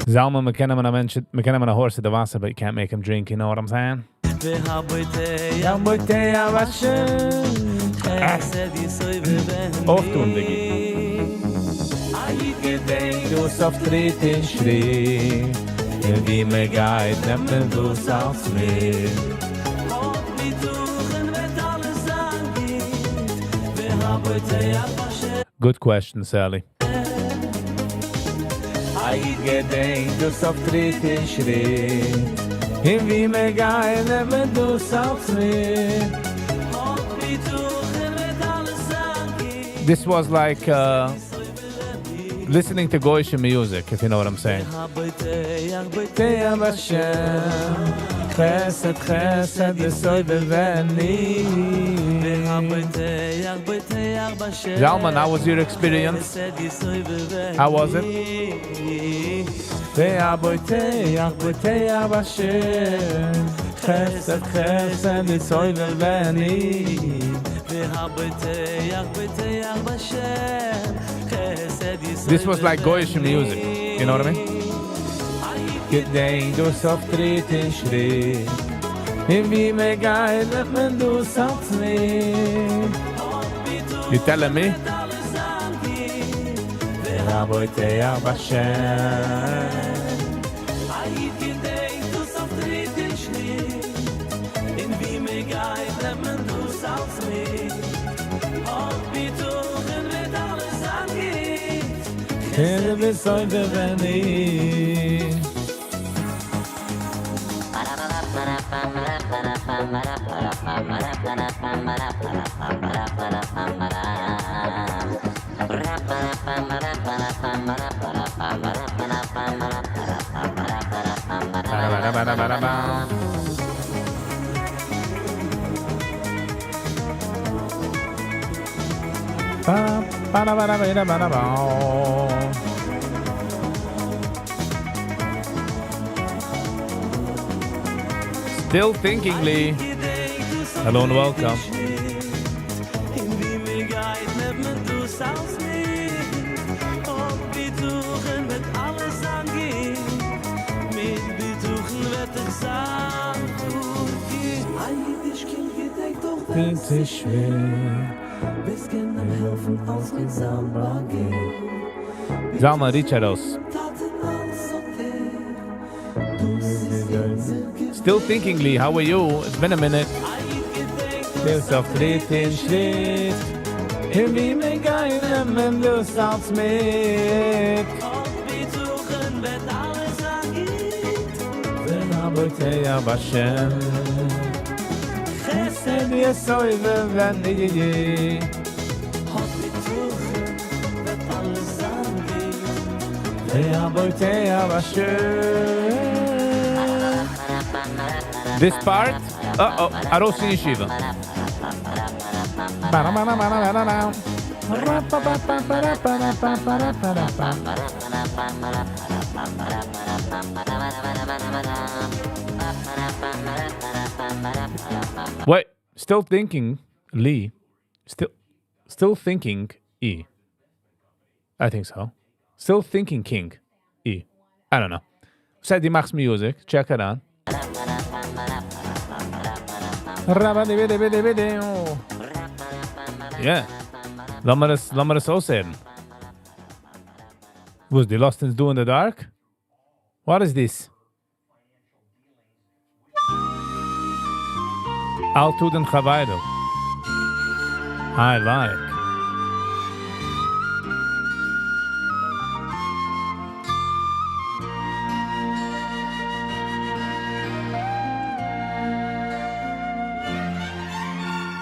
זלמן, מ'קען נעמען א מענטש, מ'קען נעמען א horse צו די וואסער, but you can't make him drink, you know what I'm saying? והבוטח בוטח בשם חסד יסובבני אויפטון, דיגי. געדענק דאס אויף טריט און שריט און ווי מען גייט נעמט מען דאס אלץ מיט האט בטחון וועט אלעס זיין גוט והבוטח בשם Good question, Sally. א געדענק דאס אויף טריט און שריט און ווי מען גייט נעמט מען דאס אלץ מיט האט בטחון וועט אלעס זיין גוט This was like listening to goyishe music, if you know what I'm saying. והבוטח בוטח בשם חסד חסד יסובבני והבוטח בוטח בשם Zalman, how was your experience? חסד יסובבני How was it? והבוטח בוטח בשם חסד חסד יסובבני והבוטח בוטח בשם חסד This was like goyishe music, you know what I mean? געדענק דאס אויף טריט און שריט און ווי מען גייט נעמט מען דאס אלץ מיט You telling me? והבוטח בשם געדענק דאס אויף טריט און שריט און ווי מען גייט נעמט מען דאס אלץ מיט האט בטחון וועט אלעס זיין גוט חסד יסובבני. Still thinkingly. Hello and welcome. Zalman Richaros. Still thinkingly, how are you? It's been a minute. אויף טריט און שריט. און ווי מיר גייען נעמען דאס אלץ מיט. בשם חסד יסוי ווען This part, uh-oh, ארויס אין ישיבה. Wait, still thinking, Lee. Still, still thinking, E. I think so. Still thinking King, E. I don't know. Said he מאכט music. Check it out. Yeah. לאמיר עס, לאמיר עס אויסהערן. וואס, דו לאזט אונז דא in the dark? What is this? אל תדין חבירו. I like.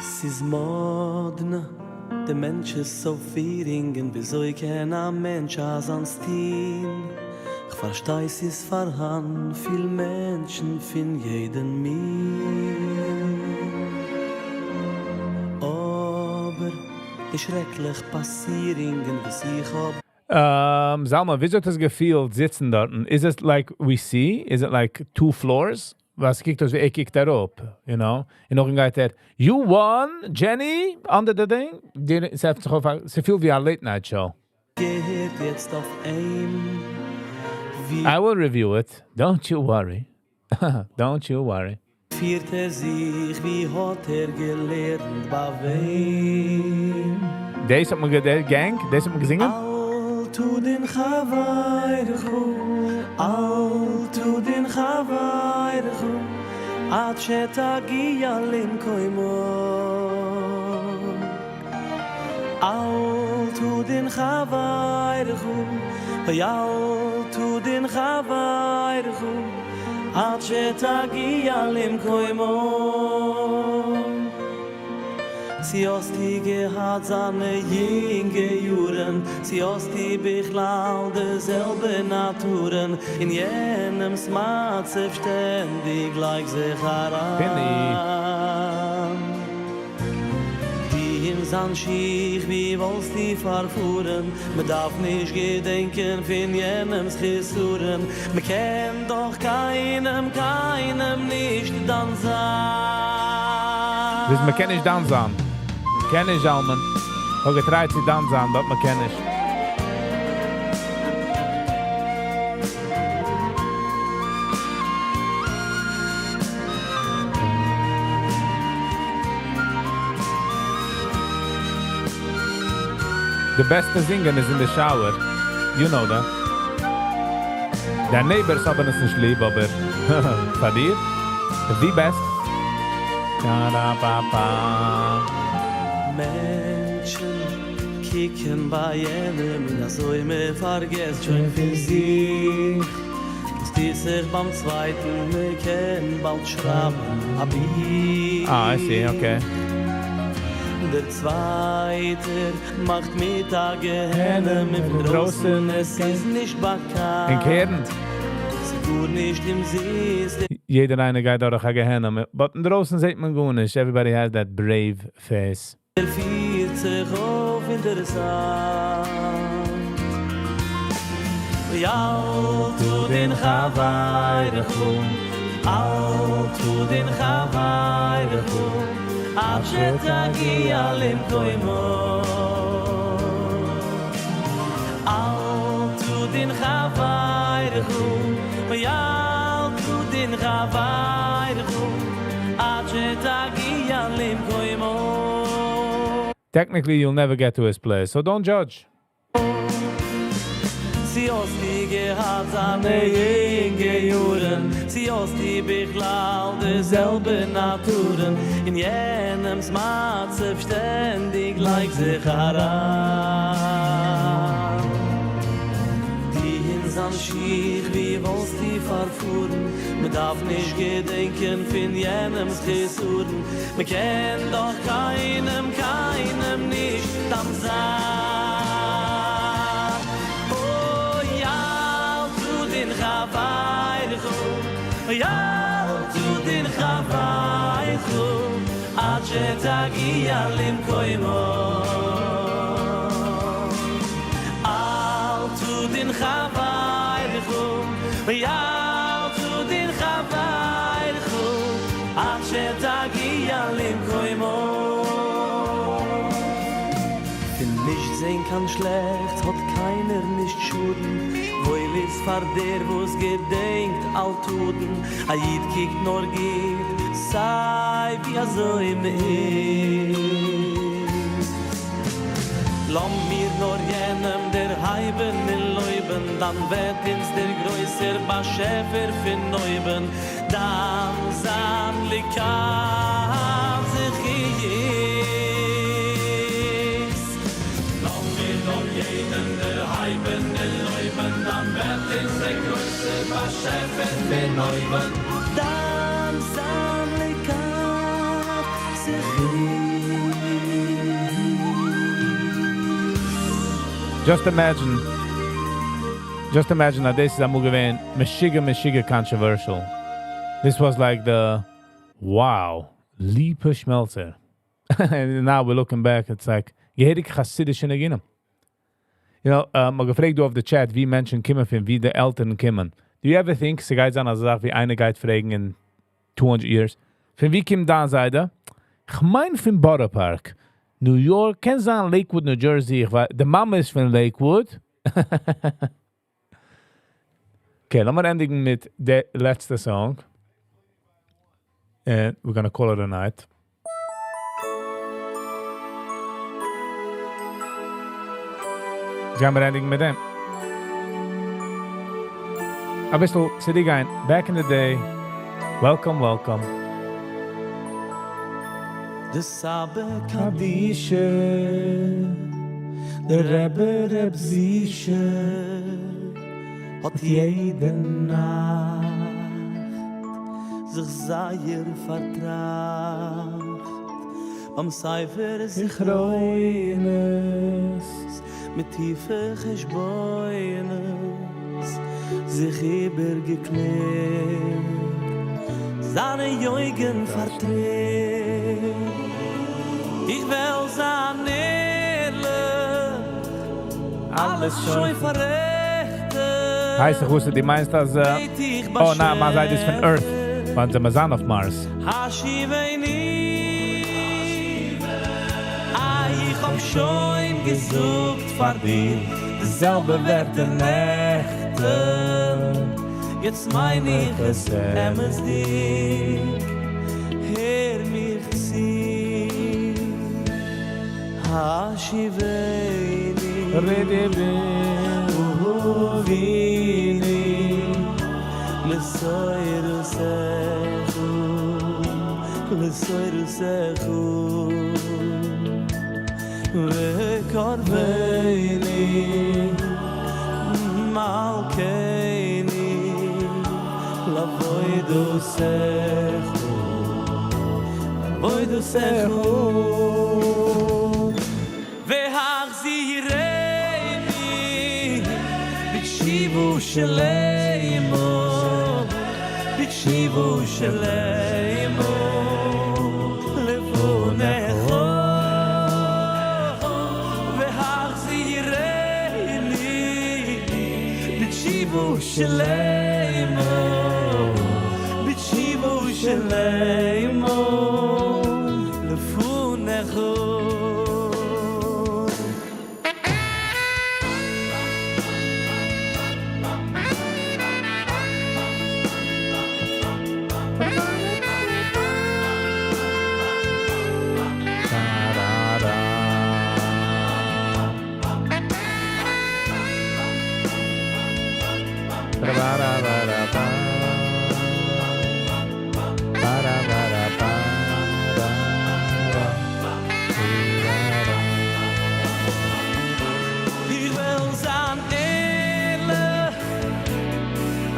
ס'איז מאדנע, דער מענטש איז אויפפירונגען, וויאזוי קען א מענטש אזאנס טון? כ'פארשטיי ס'איז פארהאן פיל מענטשן פון יעדן מין, אבער די שרעקליך פאסירונגען וואס איך האב Zalman, וויאזוי האט עס געפילט זיצן דארטן? Is it like we see? Is it like two floors? וואס קוקט אויס ווי ער קוקט אראפ, you know? און נאכדעם גייט ער, You won, Jenny, under the thing? ס'פילט ווי א late night show. געהערט יעצט אויף אים. ווי I will review it. Don't you worry. Don't you worry. פירט ער זיך, ווי האט ער געלערנט, ביי וועם? דאס האט מען גע gang, דאס האט מען געזינגען? אל תדין חבירך, אל תדין חבירך, עד שתגיע למקומו. אל תדין חבירך, אל תדין חבירך, עד שתגיע למקומו. צי האסטו געהאט זיינע יונגע יארן, צי האסטו בכלל די זעלבע נאטורן, אין יענעמס מצב שטענדיג לייג זיך אריין. די אין זיין שיך ווי וואלסטו פארפארן, מען דארף נישט געדענקען פון יענעמס חסרון, מען קען דאך קיינעם קיינעם נישט דן זיין. דאס מען קען נישט דן זיין. קען נישט, Zalman. כ'האב געטרייט צו דן זיין, but מען קען נישט. די בעסטע זינגען איז אין די shower. You know that. די neighbors האבן עס נישט ליב, אבער פאר דיר, the best. Da-da-ba-ba. מענטשן קוקן ביי יענעם און אזוי מען פארגעסט שוין פון זיך. טוט זיך ביים צווייטן, מען קען באלד שרייבן א בוך. Ah, I see, okay. דער צווייטער מאכט מיט א גיהנום און פון דרויסן עס איז נישט באקאנט. אין קערן. ס'איז גארנישט אומזיסט. יעדער איינער גייט דורך א גיהנום, but אין דרויסן זעט מען גארנישט. Everybody has that brave face. ער פירט זיך אויף אינטערעסאנט. ואל תדין חברך, אל תדין חברך, עד שתגיע למקומו. אל תדין חברך, ואל תדין חברך, עד שתגיע למקומו. Technically, you'll never get to his place, so don't judge. צי האסטו געהאט זיינע יונגע יארן, צי האסטו בכלל די זעלבע נאטורן, אין יענעמס מצב שטענדיג לייג זיך אריין. דו אין זיין שיך ווי וואלסטו פארפארן, מען דארף נישט געדענקען פון יענעמס חסרון, מען קען דאך קיינעם קיינעם נישט תם זיין. אוי אל תדין חברך, אוי אל תדין חברך, עד שתגיע למקומו. אל תדין חברך, אוי אל תדין חברך, עד שתגיע למקומו. פון נישט זען קיין שלעכטס האט קיינער נישט שאדן, וואויל איז פאר דער וואס געדענקט אל תדין, א איד קוקט נאר גוט סיי ווי אזוי מען איז. לאמיר נאר יענעם דערהייבן און לויבן, דאן וועט אונז דער גרויסער באשעפער פון אויבן דן זיין לכף זכות. לאמיר נאר יענעם דערהייבן און לויבן, דאן וועט אונז דער גרויסער באשעפער פון אויבן דן זיין לכף זכות. Just imagine, just imagine אז דאס איז אמאל געווען משוגע משוגע controversial. This was like the wow, Lipa Schmelzer. And now we're looking back, it's like געהעריג חסידישע ניגונים. מ'האט געפרעגט דא אויף די chat, ווי מענטשן קומען פון, ווי די עלטערן קומען. Do you ever think, ס'גייט זיין אזא זאך ווי איינער גייט פרעגן אין 200 years, פון ווי קומט דיין זיידע? כ'מיין פון Borough Park. New York, קען זיין Lakewood, New Jersey, איך ווייס, די מאמע איז פון Lakewood. Okay, לאמיר ענדיגן מיט די לעצטע song. And we're gonna call it a night. גיימיר ענדיגן מיט דעם. א ביסל צוריקגיין, back in the day. Welcome, welcome. די סבא קדישא, דער רבי ר' זישע, האט יעדע נאכט זיך זייער פארטראכט ביים ספר זכרונות מיט טיפע חשבונות זיך איבערגעקלערט זיינע יוגנט פארטרערט איך וועל זיין ערליך אלעס שוין פאררעכטן הייסט איך וואוסט דו מיינסט אז בעט איך Oh ניין מיין זיידע איז פון Earth באשעפער ווייל מיר זענען אויף Mars. השיבני איי איך האב שוין געזאגט פאר דיר די זעלבע ווערטער נעכטן יעצט מיין איך עס אמת'דיג הער מיך צו השיבני והביני לתורתך לתורתך וקרבני מלכני. עבודתך עבודתך והחזירני בתשובה שלימה בתשובה שלימה לפניך והחזירני בתשובה שלימה בתשובה שלימה לפניך. איך וויל זיין ערליך,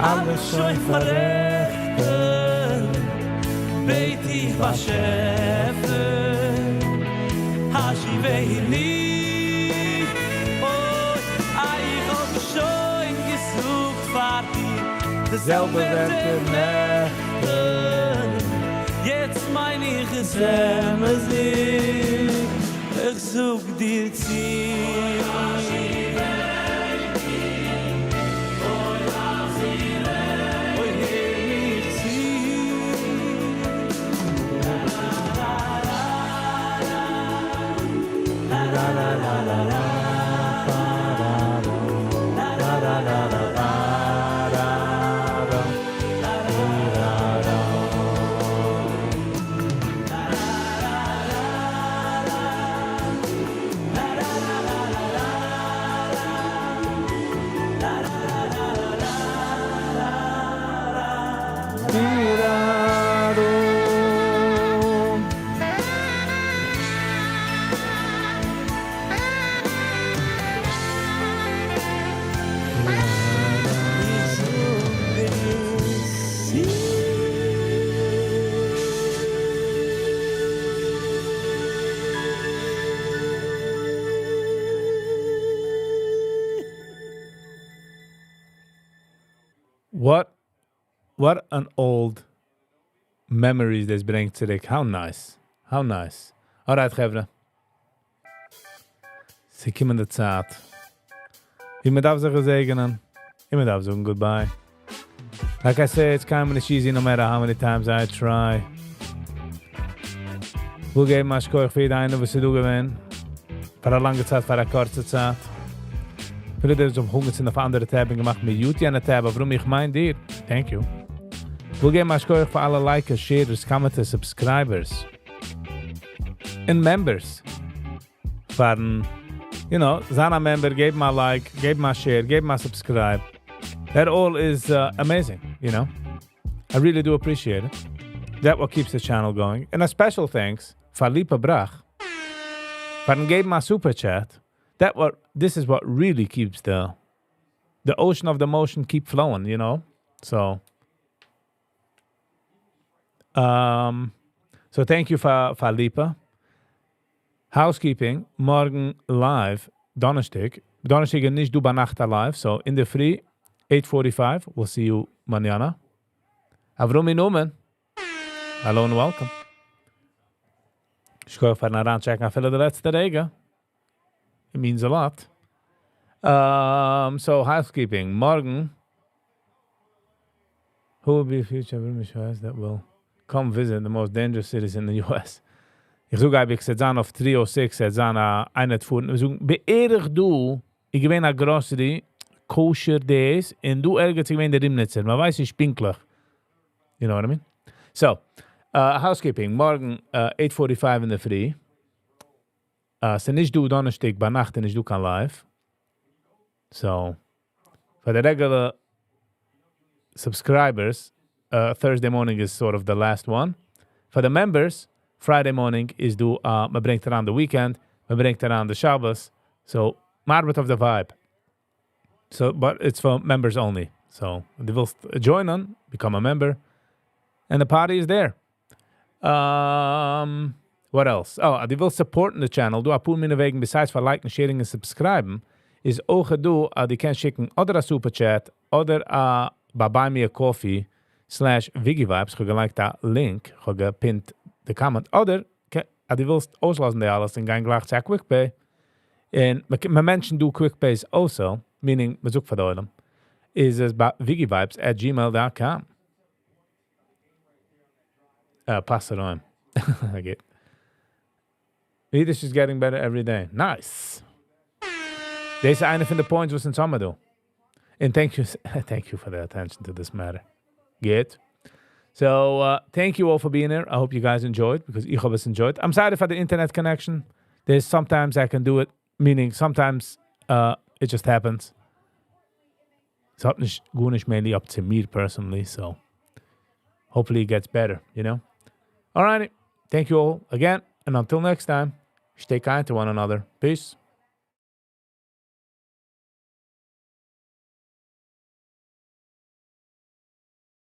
אלעס שוין פאררעכטן, בעט איך באשעפער, השיבני, אוי, איך האב שוין געזאגט פאר דיר, די זעלבע ווערטער נעכטן, יעצט מיין איך עס אמת'דיג, איך זאג דיר צו. אוי הער מיך צו. איך זאג דיר צו. What an old memories דאס ברענגט צוריק. How nice. How nice. Alright, חברה. ס'געקומען די צייט. ווי מען דארף זיך געזעגענען. ווי מען דארף זאגן goodbye. Like I say, it's kind of easy no matter how many times I try. וויל געבן א שכוח פאר יעדער איינער, וואס איז דא געווען. פאר א לאנגע צייט, פאר א קורצע צייט. פילע די האבן אנגעצינדן אויף אנדערע tab און געמאכט mute יענע tab, אבער איך מיין דיר. Thank you. וויל געבן א שכוח פאר אלע likers, sharers, commenters, subscribers. און members. פארן, זיין א member, געבן א like, געבן א share, געבן א subscribe. That all is amazing. I really do appreciate it. That what keeps the channel going. And a special thanks for Lipa Brach. פארן געבן א super chat. This is what really keeps the ocean of the motion keep flowing. So thank you for Lipa. Housekeeping, מארגן live, דאנערשטאג. דאנערשטאג איז נישט דא ביינאכט live, so אין דער פרי, 8:45, we'll see you mañana. Avrumi Newman, hello and welcome. שכוח פארן אריינטשעקן אפילו די לעצטע רגע. It means a lot. So housekeeping, מארגן. Who will be future Avrumi Schwarz that will come visit the most dangerous cities in the US? איך זאג אייביג, ס'וועט זיין אויף 306, ס'וועט זיין א איינער פארן. מיר זאגן, בערך דא, איז געווען א grocery, kosher days, און דא ערגעץ איז געווען דער רימניצער. מען ווייסט נישט פינקטליך. You know what I mean? So, housekeeping, מארגן 8:45 אין דער פרי. ס'איז נישט דא דאנערשטאג, ביינאכט איז נישט דא קיין live. So, for the regular subscribers, Thursday morning is sort of the last one. For the members, Friday morning איז דא, מען ברענגט אריין the weekend, מען ברענגט אריין the Shabbos. So, מ'ארבעט אויף the vibe. So, but it's for members only. So, דו ווילסט joinen, become a member. And the party is there. What else? Oh, אז דו ווילסט support ן the channel, דא א פאר מיני וועגן, besides פאר liken, sharing און subscribe ן, איז אויך דא, דו קענסט שיקן אדער א super chat, אדער א ביי Buy Me a Coffee/WigiVibes, איך האב געלייגט א link, איך האב גע pin ט the comment, אדער, אז דו ווילסט אויסלאזן די אלעס, און גיין גלייך צו Quick Pay, און מען mention דא Quick Pays also, meaning, מען זאגט פאר די עולם, איז עס ביי wigivibes@gmail.com. Pass it on. Okay. Yiddish is getting better every day. Nice. דאס איז איינע פון די points וואס אונז האבן דא. And thank you, thank you for the attention to this matter. Good. So, thank you all for being here. I hope you guys enjoyed because איך האב עס enjoyed. I'm sorry for the internet connection. There's sometimes I can do it, meaning sometimes it just happens. עס האט נישט גארנישט mainly up to me personally, so hopefully it gets better. Alrighty. Thank you all again, and until next time, stay kind to one another. Peace.